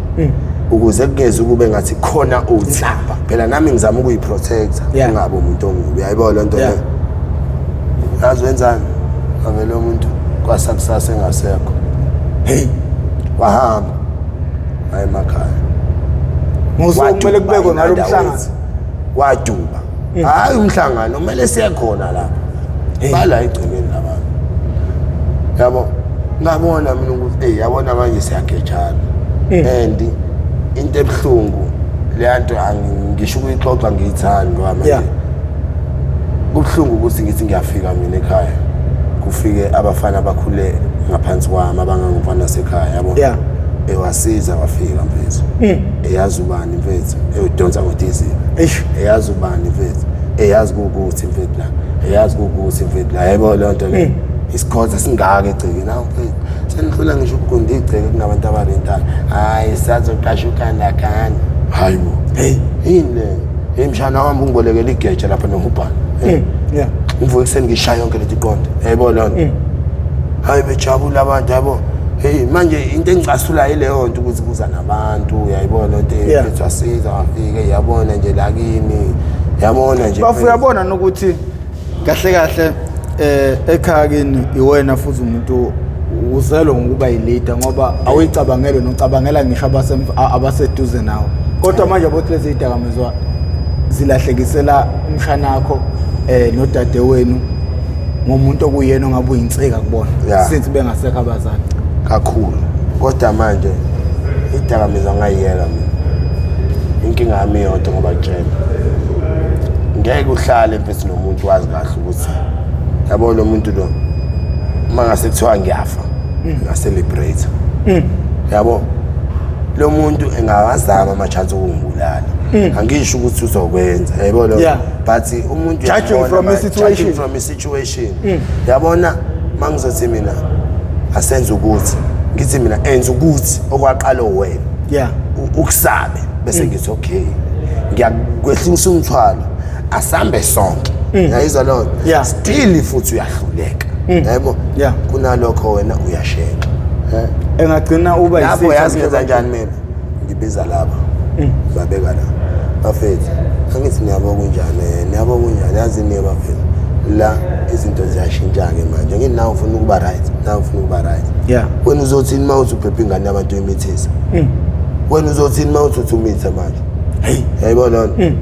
ukuze kungeze kube ngathi khona uthi phela nami ngizama ukuyiprotecta, ungabi umuntu omubi, uyayibona loo nto leyo? Yazi wenzani avele umuntu kwasakusasa engasekho. Hey. Wahamba waye emakhaya. Ngosuku kumele kubekwe ngalo in other mhlangano. words, waduba. Hhayi, umhlangano kumele siye khona lapha, bala egcekeni labantu, yabo. Ngabona mina ukuthi eyi, yabona manje siyagejana. And into ebuhlungu leya nto ngisho ukuyixoxa ngiyithandi ngoba manje kubuhlungu ukuthi ngithi ngiyafika mina ekhaya, kufike abafana abakhule ngaphansi kwami, abangangumfana wasekhaya, yabo. Ewasiza wafika mfethu, eyazi ubani mfethu eyodonsa ngodizili. Eish. Eyazi ubani mfethu, eyazi kuwukuthi mfethu la, eyazi kuwukuthi mfethu la, yebo, leyo nto leyo. Isikhoza singaka egcekeni, awu mfethu, senihlula ngisho ukugunda igceke kunabantu abarentayo. Hhayi, sazoqasha ukandakani, hayi bo. Hey. Yini le? Hey mshana wami, ungibolekela igeja lapha nohubhana. Hey. Ngivuke ekuseni ngishaya yonke lento iqonde, yayibona leyo nto? Hayi, bejabula abantu, yabo. Hey, manje into engicasulayo ileyo nto ukuthi kuza nabantu, uyayibona lento? Mfethu, asiza wafike, yabona nje la kini, yabona nje. Bafu, uyabona nokuthi kahle kahle ekhaya kini iwena futhi umuntu uzelwe ngokuba yileader, ngoba awuyicabangeli nocabangela ngisho abaseduze nawe. Kodwa manje yabo lezi idakamizwa zilahlekisela umshanakho nodadewenu ngomuntu okuyena ongabe uyinsika kubona since bengasekho abazali. Kakhulu. Kodwa manje idakamizwa ngayiyeka mina, inkinga yami iyodwa, ngoba kutshela ngeke uhlale mfethu nomuntu wazi kahle ukuthi yabo lo muntu lo, uma ngase kuthiwa ngiyafa, ngingacelebrate, yabo. Lo muntu engawazama ama-chance okungibulala, angisho ukuthi uzokwenza, yayibona? But umuntu Judging uyabona from a situation. Judging from a situation, yabona, uma ngizothi mina asenze ukuthi, ngithi mina enza ukuthi okwaqala wena, ukusabe bese ngithi okay, ngiyakwehlisa umthwalo, asambe sonke, yayizwa leyo nto? Still futhi uyahluleka, yebo. Kunalokho wena uyashenxa. Engagcina uba Lapho yisitha yazi ngenza nje. njani mina? Ngibiza laba, babeka la, bafethu, angithi niyabo kunjani, niyabo kunjani, yazi niye bafethu la izinto ziyashintsha. Seyashintsha-ke manje, ngithi nawe ufuna ukuba right, nawe ufuna ukuba right. Wena uzothini uma uthi uphepha ingane yabantu uyimithisa? Wena uzothini uma uthi uthi umitha manje? Hey. Yayibona lona?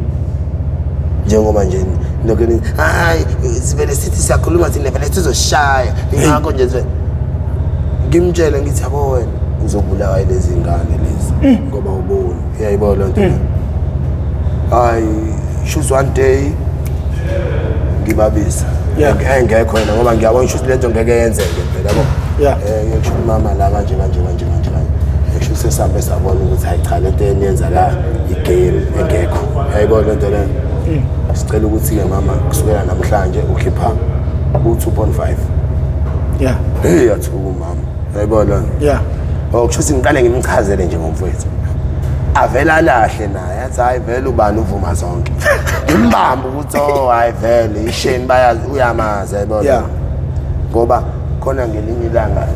Njengoba nje lokho ni hayi, sivele sithi siyakhuluma thina, vele sizoshaya ingakho nje ngimtshele ngithi yabo wena uzobulawa yilezi ngane lezi ngoba uboni. Uyayibona loo nto? Hayi, choose one day ngibabisa. Engekho yena, ngoba ngiyabona ukuthi lento ngeke yenzeke phela, yabo. Ngisho umama la kanje kanje kanje kanje kanje, ngisho sesambe sabona ukuthi hayi cha, lento eniyenza la igame engekho. Uyayibona lento leyo? Sicela ukuthi-ke mama, kusukela namhlanje ukhipha u-2.5. Hey, yathuka umama. Uyayibona loo nto? Oh, kusho ukuthi ngiqale ngimchazele nje ngomfowethu, avele alahle naye, athi hayi vele ubani uvuma zonke. Ngimbambe ukuthi oh hayi vele isheni bayazi, uyamazi. Yayibona? Ngoba khona ngelinye ilanga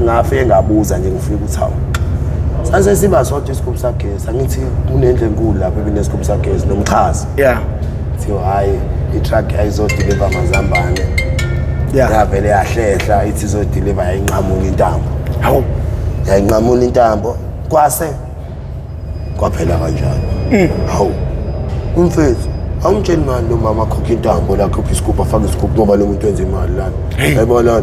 ngafike ngabuza nje, ngifika ukuthi hawu, sase siba sodwa isigubhu sagesi. Angithi kunendlu enkulu lapho ebinesigubhu sagesi nomxhaso. Kuthiwa hhayi, i-truck yayizodiliva amazambane. Yavele yahlehla, ithi izodiliva, yayinqamula intambo. Hawu. Yayinqamula intambo, kwase kwaphela kanjalo. Hawu umfethu, awungitsheli ngani lo mama akhokha intambo la, akhokha isigubhu, afake isigubhu, ngoba lo muntu wenza imali lana. Yayibona?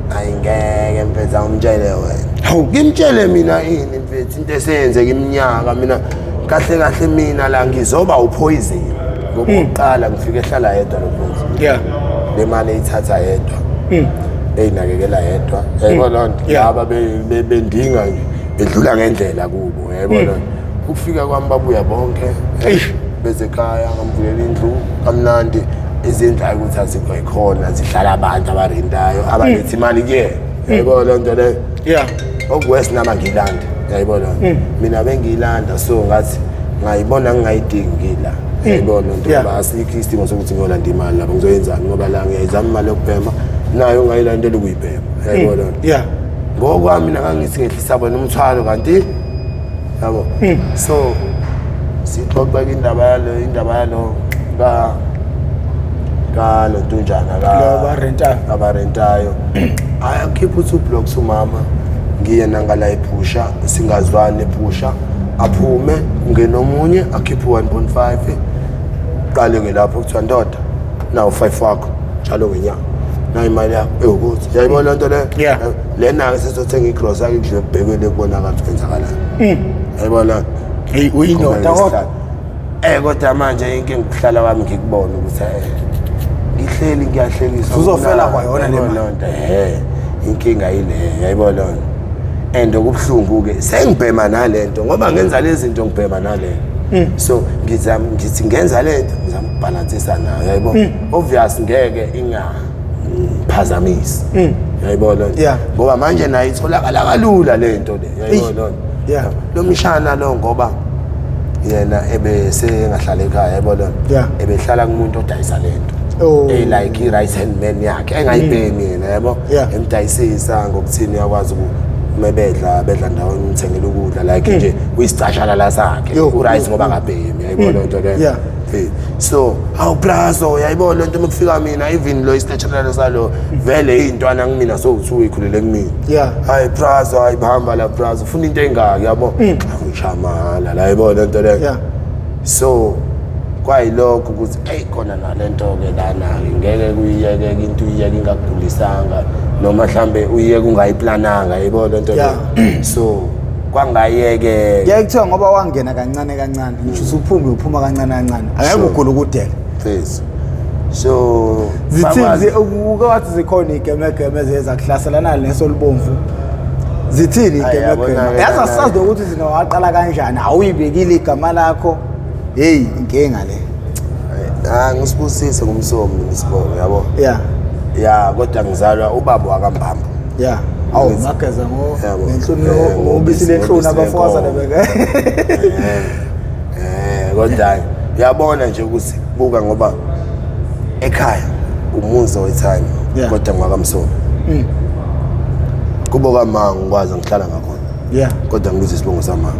Hayi ngeke mfethu, awumtshele wena. Hawu. Ngimtshele mina ini mfethu, into eseyenzeka iminyaka? Mina kahle kahle mina la ngizoba upoison, ngoba okokuqala ngifike ehlala yedwa lo mfethu. Le mali eyithatha yedwa, eyinakekela yedwa. Yayibona loo nto? Laba bendinga nje, bedlula ngendlela kubo. Yayibona loo nto? Ukufika kwami babuya bonke. Eish. Beze ekhaya, ngamvulela indlu kamnandi. Izindlu hayi ukuthi azikho, yikhona, zihlala abantu abarentayo, abaletha imali kuyena. Yayibona loo nto leyo? Okuwesi nama ngiyilanda. Yayibona? Mina bengiyilanda, so ngathi ngayibona ngingayidingi ngila. Yayibona loo nto? Ngoba asikho isidingo sokuthi ngiyolanda imali lapho, ngizoyenzani? Ngoba la ngiyayizama imali yokubhema, nayo ngayilandela ukuyibhema. Yayibona loo nto? Ngokwami mina ngangithi ngehlisa bona umthwalo, kanti yabo. So sixoxeka indaba yalo, indaba yalo ka kalontunjana ka Lo abarentayo. Abarentayo. Ayakhipha u-two blocks umama, ngiye nangala ephusha, singazwani, ephusha aphume, kungena omunye, akhiphe u-1.5. Qale-ke lapho kuthiwa ndoda, nawu 5 wakho njalo ngenyanga, nayo imali yakho ewukuthi. Yayibona loo nto leyo? Lena-ke sesizothenga igrosa ake kudliwe, kubhekwe kubonakala ukuthi kwenzakalani. Yayibona? Hey, uyindoda kodwa. Kodwa manje inkinga ukuhlala kwami ngikubona ukuthi ngihleli ngiyahlekisa. Uzofela kwayona le Yayibona mali. loo nto? Inkinga yile, yayibona loo nto? And okubuhlungu-ke sengibhema nalento, ngoba ngenza lezi zinto ngibhema nalento. So ngizama ngithi ngenza lento, ngizama ukubhalansisa nayo. Yayibona? Obvious ngeke ingaphazamisi. Yayibona loo nto? Ngoba manje nayo itholakala kalula le nto le. Yayibona loo nto? Lo mshana lo, ngoba yena ebesengahlala ekhaya, yayibona loo nto? Ebehlala kumuntu odayisa le nto. Like i-right hand man yakhe engayibhemi yena, yabo. Emdayisisa ngokuthini, uyakwazi umebedla, bedla ndawonye, umthengela ukudla, like nje uyisicashala la sakhe. U-right ngoba akabhemi. Yayibona loo nto leyo? So hawu brazo, yayibona lento? Uma kufika mina, even lo isicashala salo vele iy'ntwana kumina sowu-two ikhulele kumina. Hayi brazo, hayi bahamba la brazo, ufuna into engaki, yabo, ngishaya mahhala la. Yayibona lento leyo? So kwayilokho ukuthi eyi khona nalento-ke lana-ke ngeke kuyiyeke into, uyiyeke ingakugulisanga, noma mhlambe uyiyeke ungayiplananga. Yayibona lento leyo? So kwangayeke. Kuyaye kuthiwa ngoba wangena kancane kancane, ngisho usuphume uphuma kancane kancane, angeke ugule ukudela. Please. So Zithini uke wathi zikhona iy'gemegeme eziye zakuhlasela naleso olubomvu, zithini Ayi, iy'gemegeme? yabona-ke Yazi lana- asazi nokuthi zina waqala kanjani, awuyibekile igama lakho. Heyi, inkinga le. Ah, ngisibusise ngumsomi mina isibongo, yabo. Ya, kodwa ngizalwa ubaba wakambambo. Awu, mageza ngo Yabo. ngenhluni, ngobisi ngobisi lenhluni abafowazana lenkomo. beke. Kodwa uyabona nje ukuthi buka, ngoba ekhaya umuzi wethanya, kodwa ngwakamsomi. Kubo kama ngikwazi ngihlala ngakhona. Kodwa ngibiza isibongo sama.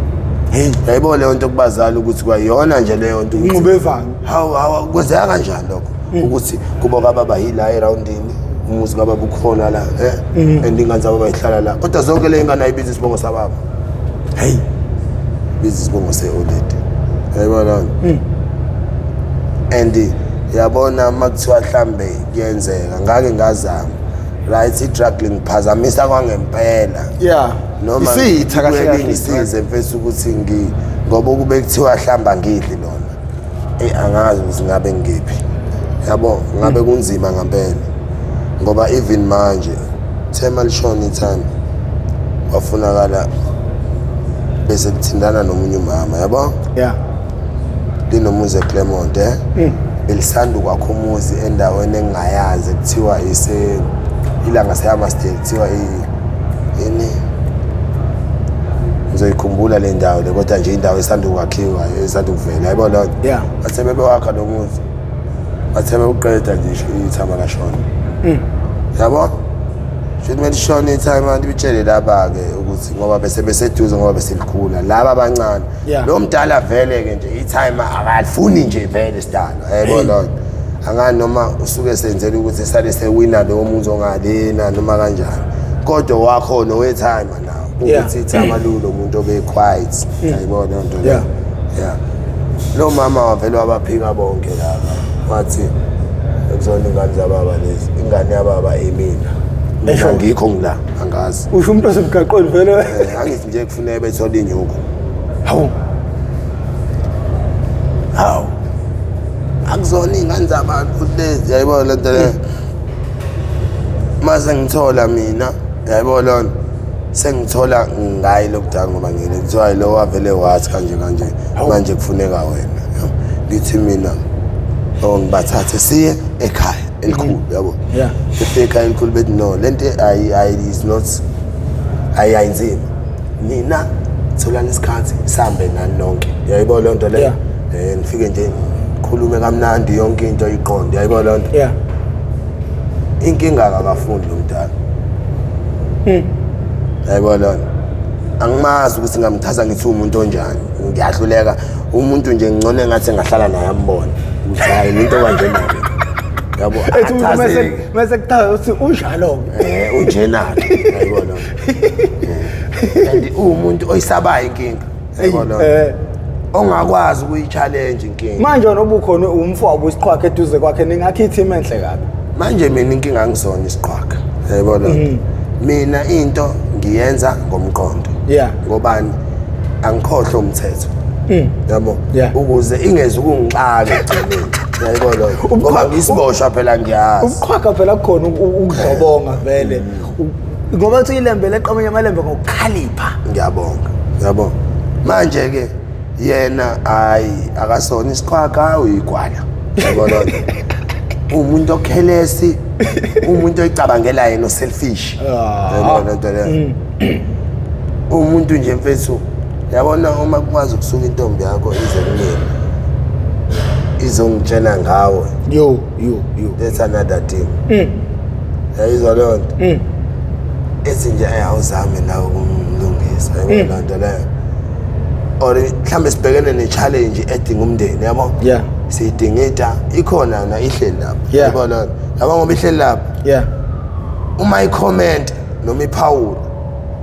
Hey. Yayibona leyo nto kubazali ukuthi kwayona nje leyo nto ukuthi Inqubevane. Hawu hawu, kwenzeka kanjani lokho? Ukuthi kubo kababa yila eroundini, Umuzi kababa ukhona la, and ingane zababa ihlala la, kodwa zonke le ingane ayibizi isibongo sababa. Hey. Biza isibongo se-oledi, yayibona. And yabona, uma kuthiwa hlambe kuyenzeka ngake ngazama, right, i-drug lingiphazamisa kwangempela. Noma Isitha kahle kuye kahle. Lingisize mfethu ukuthi ngoba kube kuthiwa hlamba ngidli lona, eyi, angazi ukuthi ngabe ngiphi, yabo, ngabe kunzima ngempela, ngoba even manje thema lishona ithanda wafunakala bese kuthindana nomunye umama, yabo. Linomuzi eClermont, belisanda ukwakha umuzi endaweni engingayazi, kuthiwa ise ilanga seHammersdale, kuthiwa ini, ngizoyikhumbula le ndawo le, kodwa nje indawo esanda ukwakhiwa, esanda ukuvela, yabo loo nto. Bathe bebewakha lo muzi, bathe bewuqeda nje ithama lashona, yabo. Shuthi kumele ishone ithayima libitshele laba-ke ukuthi ngoba bese beseduze, ngoba beselikhula laba abancane. Lo mdala vele-ke nje ithayima akalifuni nje vele sidalo, yebo loo nto. Angani noma usuke senzela ukuthi sale sewina lowo muzi ongalena noma kanjani, kodwa wakhona owethayima nawo ukuthi ithayima lulo muntu obe-quiet, yayibona leyo nto leyo. Yeah, lo mama wavele wabaphika bonke laba, wathi ekuzona ingane zababa lezi, ingane yababa imina, mina Esho. ngikho ngila, angazi. Usho umuntu osemgaqweni vele. Angithi nje kufuneka bethole inyuku. Hawu. Hawu, akuzona iy'ngane zabantu lezi, yayibona le nto leyo. Mase ngithola mina, yayibona loo nto, sengithola ngayi lokudala, ngoba ngile kuthiwa lo wavele wathi kanje kanje, manje kufuneka wena. Yabo. Ngithi mina, oh, ngibathathe siye ekhaya elikhulu, yabo. Sifike ekhaya elikhulu, bethi no, lento ayi is not, ayinzima, nina tholani isikhathi sihambe nani nonke, yayibona leyo nto leyo. Nifike nje khulume kamnandi, yonke into iqonde, yayibona leyo nto. Inkinga akafundi lo mdala, yayibona leyo nto. Angimazi ukuthi ngingamchaza ngithi umuntu onjani, ngiyahluleka. Umuntu nje ngcono engathi engahlala naye ambone ukuthi hayi, umuntu okanjena-ke, yabo. Ethi umuntu Achazeke. mase kuthiwa uthi unjalo-ke. Unjena-ke, yayibona. And uwumuntu oyisabayo inkinga, yayibona, ongakwazi ukuyi-challenge inkinga. Manje wena obukhona umfowabo isiqhwaga eduze kwakhe, ningakho i-team enhle kabi. Manje mina inkinga angisona isiqhwaga, yayibona. Mina into ngiyenza ngomqondo. Ngobani? Angikhohlwe umthetho, yabo. Ukuze ingeze ukungixaka ekugcineni, yayibona, ngoba ngisiboshwa phela, ngiyazi. Ubuqhwaga phela kukhona ukudlobonga vele. Ngoba kuthi ilembe leqamanye amalembe ngokukhalipha. Ngiyabonga, yabo. Manje-ke yena hayi, akasona isiqhwaga, uyigwala, yabona. Umuntu okhelesi, umuntu oyicabangela yena, o-selfish, yabona lento leyo. Umuntu nje mfethu, yabona, uma kukwazi ukusuka intombi yakho ize kumina izongitshela ngawe, Yo yo yo. That's another thing, yayizwa leyo nto. Ethi nje, "Ayi, awuzame nawe ukumlungisa," yabona loo nto leyo. Or mhlawumbe sibhekene ne-challenge edinga umndeni, yabo. Siyidingida ikhona na ihleli lapho, yabo loo nto, yabo, ngoba ihleli lapho. Uma i-comment noma iphawula,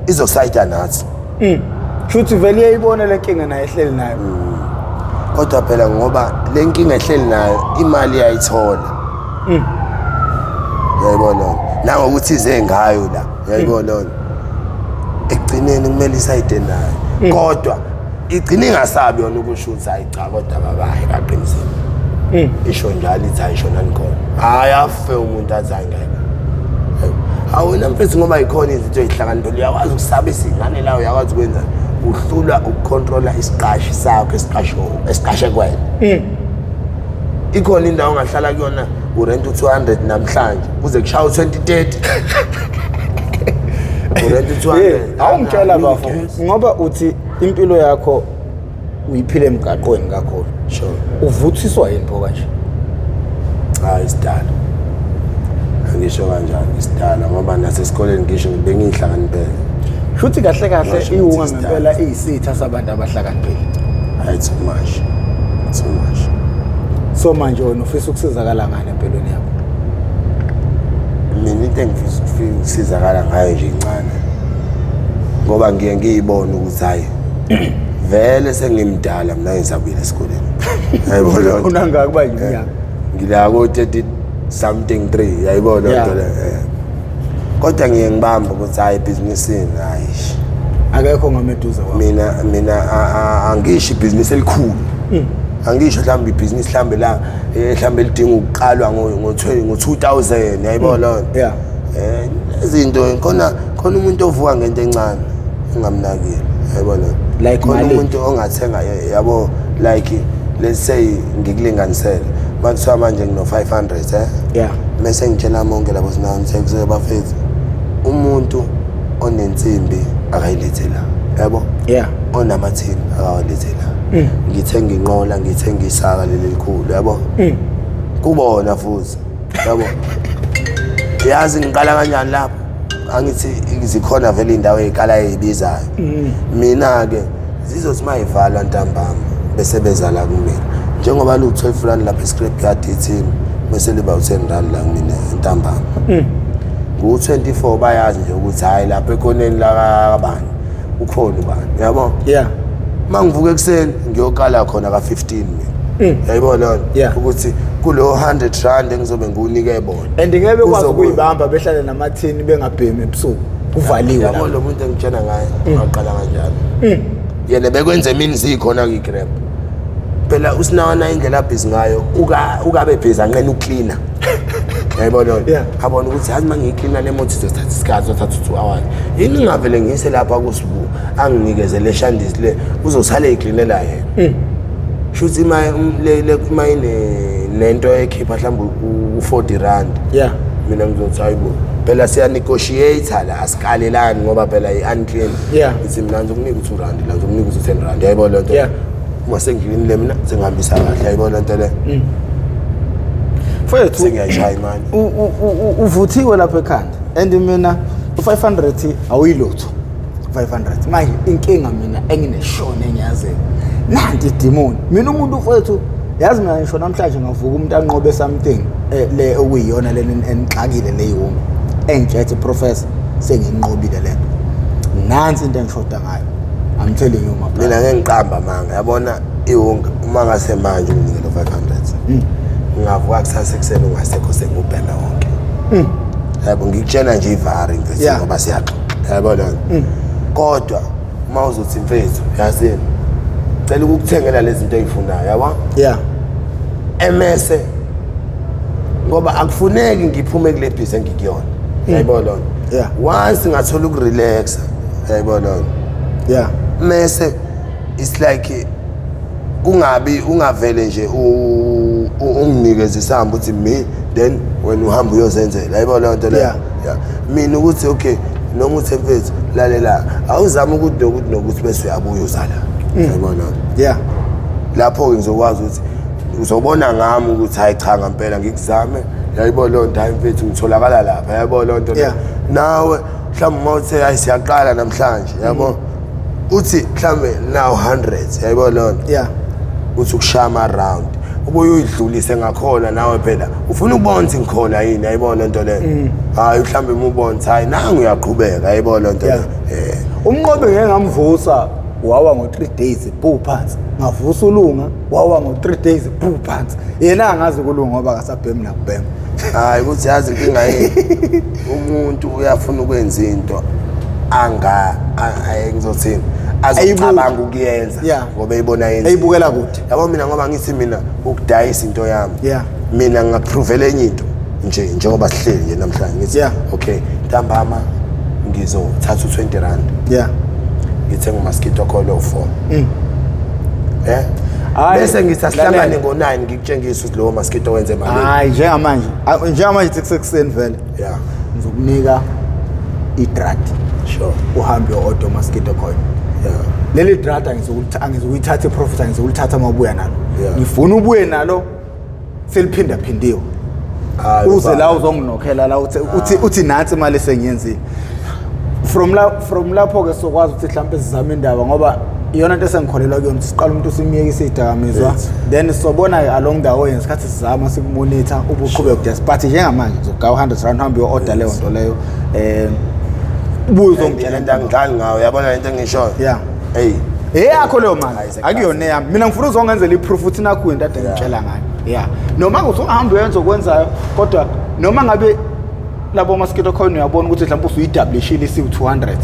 izosayida nathi. Shuthi vele iyayibona le nkinga naye ehleli nayo. Kodwa phela ngoba le nkinga ehleli nayo, imali iyayithola, uyayibona, nangokuthi ize ngayo la, uyayibona, ekugcineni kumele isayide nayo, kodwa igcine ingasabi yona ukusho ukuthi hayi cha, kodwa babayi baqinisile, isho njalo, ithi ayisho nani khona, hhayi, afe umuntu athi hayi ngeke. Awena mfethu, ngoba yikhona izinto ey'hlakaniphile, uyakwazi ukusabisa iy'ngane la, uyakwazi ukwenza, uhlulwa ukukhontrola isiqashi sakho esiqashe kuwena. Ikhona indawo ongahlala kuyona, urent u-200 namhlanje kuze kushaya u-2030, urent u-200. Awungitshela bafo, ngoba uthi impilo yakho uyiphile emgaqweni kakhulu. Sure. Uvuthiswa yini pho kanje? Hayi, isidala, angisho kanjani, isidala, ngoba nasesikoleni ngisho bengiyihlakaniphele. Shuthi kahle kahle Ngasho iwunga ukuthi ngempela iyisitha sabantu abahlakaniphile. Hayi, too much, too much. So manje wena ufisa ukusizakala ngani empilweni yakho? Mina Into engifisa ukusizakala ngayo nje incane, ngoba ngiye ngiyibone ukuthi hayi, vele sengimdala mina, ngisabuyela esikoleni, yayibona. Unangaki kuba iminyaka? Ngila ko-30 something 3, yayibona nto le. Kodwa ngiye ngibambe ukuthi hayi, ebhizinisini, hayi. Akekho ngameduze kwakho. Mina angisho ibhizinisi elikhulu, angisho mhlawumbe ibhizinisi mhlawumbe la mhlawumbe lidinga ukuqalwa ngo-2000, yayibona loo nto. Izinto khona khona, umuntu ovuka ngento encane engamnakile, yayibona. Like Khona malini? umuntu ongathenga, yabo, like let's say ngikulinganisele, makuthiwa manje ngino-500, mese ngitshela monke labo sinami sekuze bafethu, umuntu onensimbi akayilethe la, yabo, onamathini akawalethe la, ngithenga inqola, ngithenga isaka leli elikhulu, yabo, kubona futhi, yabo. Yazi ngiqala kanjani lapho? Angithi zikhona vele iy'ndawo ey'kala ey'bizayo. Mina-ke zizothi uma yivalwa ntambama bese beza la kumina, njengoba lu-12 rand lapha e-scrap yard ithini, bese liba u-10 rand la kumina ntambama, ngu-24. Bayazi nje ukuthi hhayi, lapha ekhoneni lakabani ukhona ubani, yabo. Uma ngivuka ekuseni ngiyokala khona ka-15 mina, yayibona loo nto, ukuthi kulo 100 rand engizobe ngiwunike bona. And ngeke bekwazi ukuyibamba, behlale namathini, bengabhemi ebusuku, kuvaliwe Yabo, lapho. lo muntu engitshena ngaye waqala kanjalo yena, bekwenza emini zikhona kwi-grab. Phela usinawana indlela abhizi ngayo, ukabe bhizi anqena ukuklina, yayibona loo nto. Abona ukuthi yazi, uma ngiyiklina le moto izothatha isikhathi, izothatha u-2 hours, yini ngingavele ngiyise lapha kusibu, anginikeze le shandisi le, uzosale eyiklinela yena. Shuthi ima nento ekhipha mhlawumbe u-40 rand, mina ngizothi hayibo, phela siya-negotiate la, asikalelani ngoba phela i-unclean. Ithi mina ngizokunika u-2 rand la, ngizokunika u-10 rand, yayibona lento. Uma sengiklinile mina, sengihambisa kahle, yayibona lento le. Mfethu, Sengiyayishaya imali. Uvuthiwe lapha ekhanda, and mina u-500 awuyilutho 500. Manje inkinga mina engineshona engiyaziyo, nanti idimoni mina umuntu mfethu, yazi mina ngisho namhlanje ngavuka umuntu anqobe something, le okuyiyona le enixakile le yiwungu, engitshethe, "Professor, senginqobile lento, nansi into engishoda ngayo." I'm telling you, my brother. Mina ngeke ngiqamba manga, yabona iwunga, uma ngase manje unginike lo 500, ngingavuka kusasa ekuseni ungasekho, sengubheme wonke, yabo. Ngikutshena nje ivari mfethu, ngoba siyaxoxa, yabo lona. Kodwa uma uzothi, "Mfethu, yazini, cela ukukuthengela lezi zinto ey'funayo," yabo, emese ngoba akufuneki ngiphume kule bhizi engikuyona, yayibona lona. Once ngathola ukurelaxa, yayibona lona, mese it's like kungabi ungavele nje unginikeze isamba uthi me, then wena uhamba uyozenzela, yayibona leyo nto leyo. Yeah, mina ukuthi okay, noma uthi, "Mfethu, lalela, awuzame ukuthi nokuthi nokuthi," bese uyabuya uzala, yayibona. Lapho-ke ngizokwazi ukuthi uzobona ngami ukuthi hayi cha, ngampela ngikuzame, yayibona leyo nto. Hayi mfethu, ngitholakala lapha, yayibona leyo nto leyo. Nawe mhlawumbe uma uthe hayi, siyaqala namhlanje, yabo, uthi mhlawumbe now 100, yayibona leyo nto, uthi ukushaya ama-round, ubuye uyidlulise ngakhona nawe, phela ufuna ukubona ukuthi ngikhona yini, yayibona lento leyo. Hayi, mhlawumbe uma ubona ukuthi hayi, nangu uyaqhubeka, yayibona lento leyo. Umnqobi ngeke ngamvusa, wawa ngo-3 days bhu phansi. Ngavusa uLunga, wawa ngo-3 days bhu phansi. Yena angazi ukulunga ngoba akasabhemi nakubhema. Hayi, ukuthi yazi inkinga yini, umuntu uyafuna ukwenza into anga ngizothini, azocabanga ukuyenza ngoba eyibona yenziwa. Eyibukela kude. Yabo, mina ngoba ngithi mina ukudayisa into yami, mina ngingaprovela enye into nje, njengoba sihleli nje namhlanje, ngithi okay, ntambama ngizothatha u-20 rand, ngithenga umaskito coil o-4, Hhayi, bese ngithi asihlangane lalela. ngo-9, ngikutshengise ukuthi lowo maskito wenze malini. Hayi, njengamanje kusekuseni vele, ngizokunika idrati, uhambe uyo-order mosquito coil. Leli drata angizukuyithatha i-profit, angizukulithatha uma ubuya nalo. Ngifuna ubuye nalo seliphindaphindiwe. Hayi, Uze ubaba. la uzonginokhela la, uthi nansi imali esengiyenzile. From lapho ke sokwazi ukuthi mhlawumbe sizame indaba ngoba Iyona nto esengikholelwa kuyona, ukuthi siqala umuntu simyekise iy'dakamizwa, then sizobona-ke along the way ngesikhathi sizama siku-monitor ubuqhubeka kudayisa. But njengamanje uzogaya u-100 rand, uhambe uyo-order leyo nto leyo, ubuye uzongitshela. Lento angidlali ngayo, uyabona lento engishoyo? Yeah. Hey. Eyakho leyo mali. Hayi, sekhaya. Akuyona eyami. Mina ngifuna uzongenzela i-proof ukuthi nakhu into ade ngitshela ngayo. Yeah, noma usungahamba uyenza okwenzayo, kodwa noma ngabe labo mosquito coil uyabona ukuthi mhlawumbe usuyi-doublishile, isiwu-200,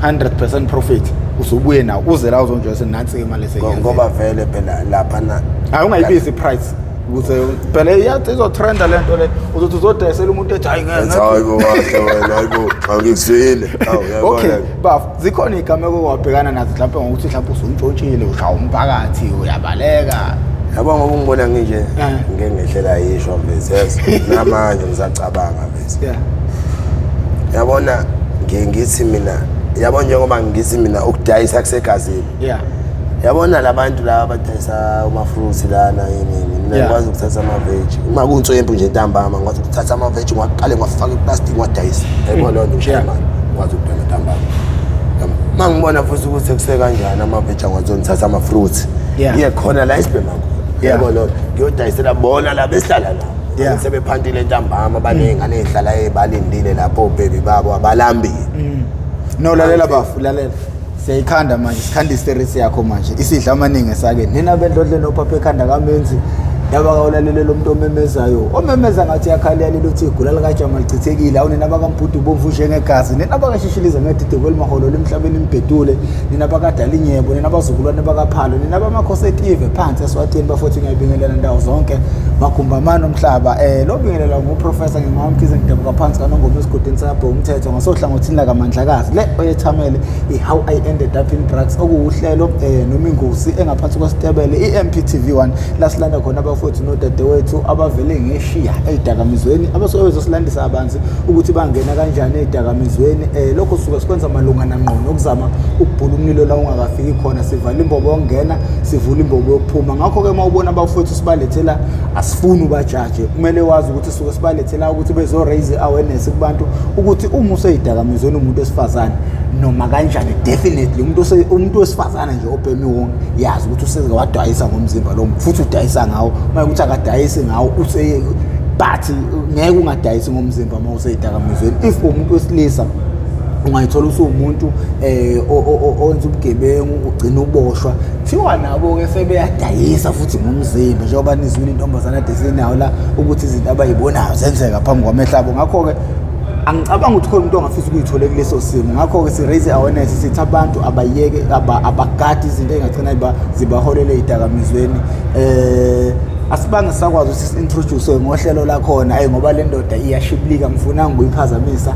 100% profit, usubuye nawo uze la uzongitshela nansi imali eseyenzile. Ngoba vele phela lapha na Hayi, ungayibizi i-price, ukuze phela iyathi izotrenda le nto le, uzothi uzodayisela umuntu ethi hayi, ngeke. Hayi bo, kahle wena, hayi bo, angikuzwile. Hawu, uyabona. Okay baf, zikhona iy'gameko owabhekana nazo mhlawumbe ngokuthi mhlawumbe usuntshontshile, ushaya umphakathi, uyabaleka? Yabo, ngoba ungibona nginje, ngike ngehlela yishwa mfethu, yes, namanje ngisacabanga mfethu. Yabona, ngiye ngithi mina, yabo, njengoba ngithi mina ukudayisa kusegazini, yabona labantu laba abadayisa ama-fruits lana, yini yini, mina ngikwazi ukuthatha ama-veg uma kunswempu nje ntambama, ngikwazi ukuthatha ama-veg ngiwaqale ngiwafake iplastic, ngiwadayise, yayibona leyo nto, ngishaya imali, ngikwazi ukudala ntambama. Yabo. Uma ngibona futhi ukuthi kusekanjani ama-veg, angikwazi ngithatha ama-fruits ngiye khona la esibhema khona, yabo leyo nto, ngiyodayisela bona la besihlala nabo. Sebephantile ntambama, baney'ngane ey'hlala ey'balindile lapho, obhebi babo abalambile. No, lalela bafu, lalela, siyayikhanda manje, sikhanda i-series yakho manje, isidla amaningi esake nina bendlodle nophapha ekhanda kamenzi ndaba kawulalele lo muntu omemezayo, omemeza ngathi yakhala uthi igula likajama lichithekile. Awu nina bakambhudu bomvu njengegazi, nina bakashishiliza ngedide kwelimaholo lemhlabeni imbhedule, nina bakadala inyebo, nina bazukulwane bakaphalo, nina bamakhosi etive phansi eSwatini. Bafuthi ngiyabingelela ndawo zonke, magumbi amane omhlaba. Lo bingelela nguprofessor nginguMkhize, ngidabuka phansi kaNongoma esigodini sakabhe umthetho ngasohlangothini lakaMandlakazi. Le oyethamele i-How I Ended Up in Drugs, okuwuhlelo noma ingosi engaphansi kwesitebele i-MPTV 1, la silanda khona abafowethu nodadewethu abavele ngeshiya ey'dakamizweni, abasuke bezosilandisa kabanzi ukuthi bangena kanjani ey'dakamizweni. Lokho sisuke sikwenza malungana ngqo nokuzama ukubhula umlilo la ungakafiki khona, sivala imbobo yokungena, sivula imbobo yokuphuma. Ngakho-ke uma ubona abafowethu sibalethela, asifuni ubajaje, kumele wazi ukuthi suke sibalethela ukuthi bezo-raise i-awareness kubantu ukuthi uma usey'dakamizweni umuntu wesifazane noma kanjani, definitely umuntu wesifazane nje obhema iwonke, yazi ukuthi useze wadayisa ngomzimba lo muntu, futhi udayisa ngawo. Uma ukuthi akadayisi ngawo use, but ngeke ungadayisi ngomzimba uma usey'dakamizweni. If umuntu wesilisa ungayithola usuwumuntu owenza ubugebengu, ugcina uboshwa, kuthiwa nabo-ke sebeyadayisa futhi ngomzimba, njengoba nizwile intombazane ade sinayo la ukuthi izinto abayibonayo zenzeka phambi kwamehlo abo. Ngakho-ke angicabanga ukuthi khona umuntu ongafisa ukuyithola kuleso simo. Ngakho-ke si-raise awareness, sithi abantu abayeke, abagadi izinto ey'ngagcina zibaholele ey'dakamizweni. Asibange sakwazi ukuthi si-introduce ngohlelo lakhona, ayi, ngoba le ndoda iyashibilika, ngifunanga ukuyiphazamisa.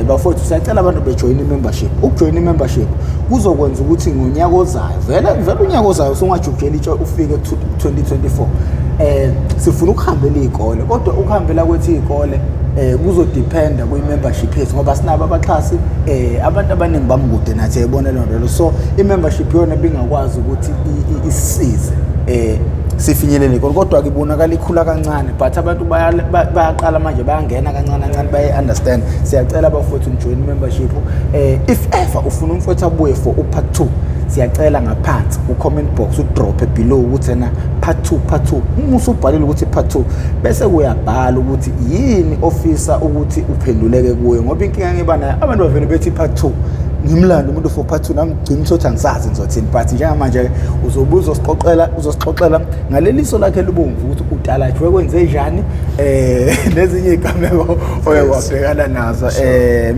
Bafowethu, siyacela abantu bejoyine i-membership. Ukujoyina i-membership kuzokwenza ukuthi ngonyaka ozayo, vele vele unyaka ozayo usungajubujela itshe ufike ku-2024, sifuna ukuhambela iy'kole, kodwa ukuhambela kwethu iy'kole kuzodependa kwi-membership yethu, ngoba sinabo abaxhasi, abantu abaningi bamkude nathi, yayibona leyo nto leyo. So i-membership yona bingakwazi ukuthi isisize sifinyelele khona, kodwa-ke ibonakala ikhula kancane, but abantu bayaqala manje, bayangena kancane kancane, baye-understand. Siyacela abafowethu nijoyine i-membership. If ever ufuna umfowethu abuye for u-part 2, siyacela ngaphansi ku-comment box udrophe below ukuthi ena part 2, part 2. Uma usubhalile ukuthi part 2, bese kuyabhala ukuthi yini ofisa ukuthi uphenduleke kuyo, ngoba inkinga ngiba nayo, abantu bavele bethi part 2, ngimlando umuntu for part 2, nami ngigcina ukuthi angisazi ngizothini. But njengamanje uzobuza, uzosixoxela ngaleliso lakhe libomvu ukuthi utalajwe kwenze njani, nezinye igameko oye wabhekana nazo.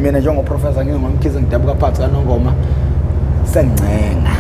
Mina njengoprofessor nginguMkhize, ngidabuka phansi kaNongoma, sengincenga.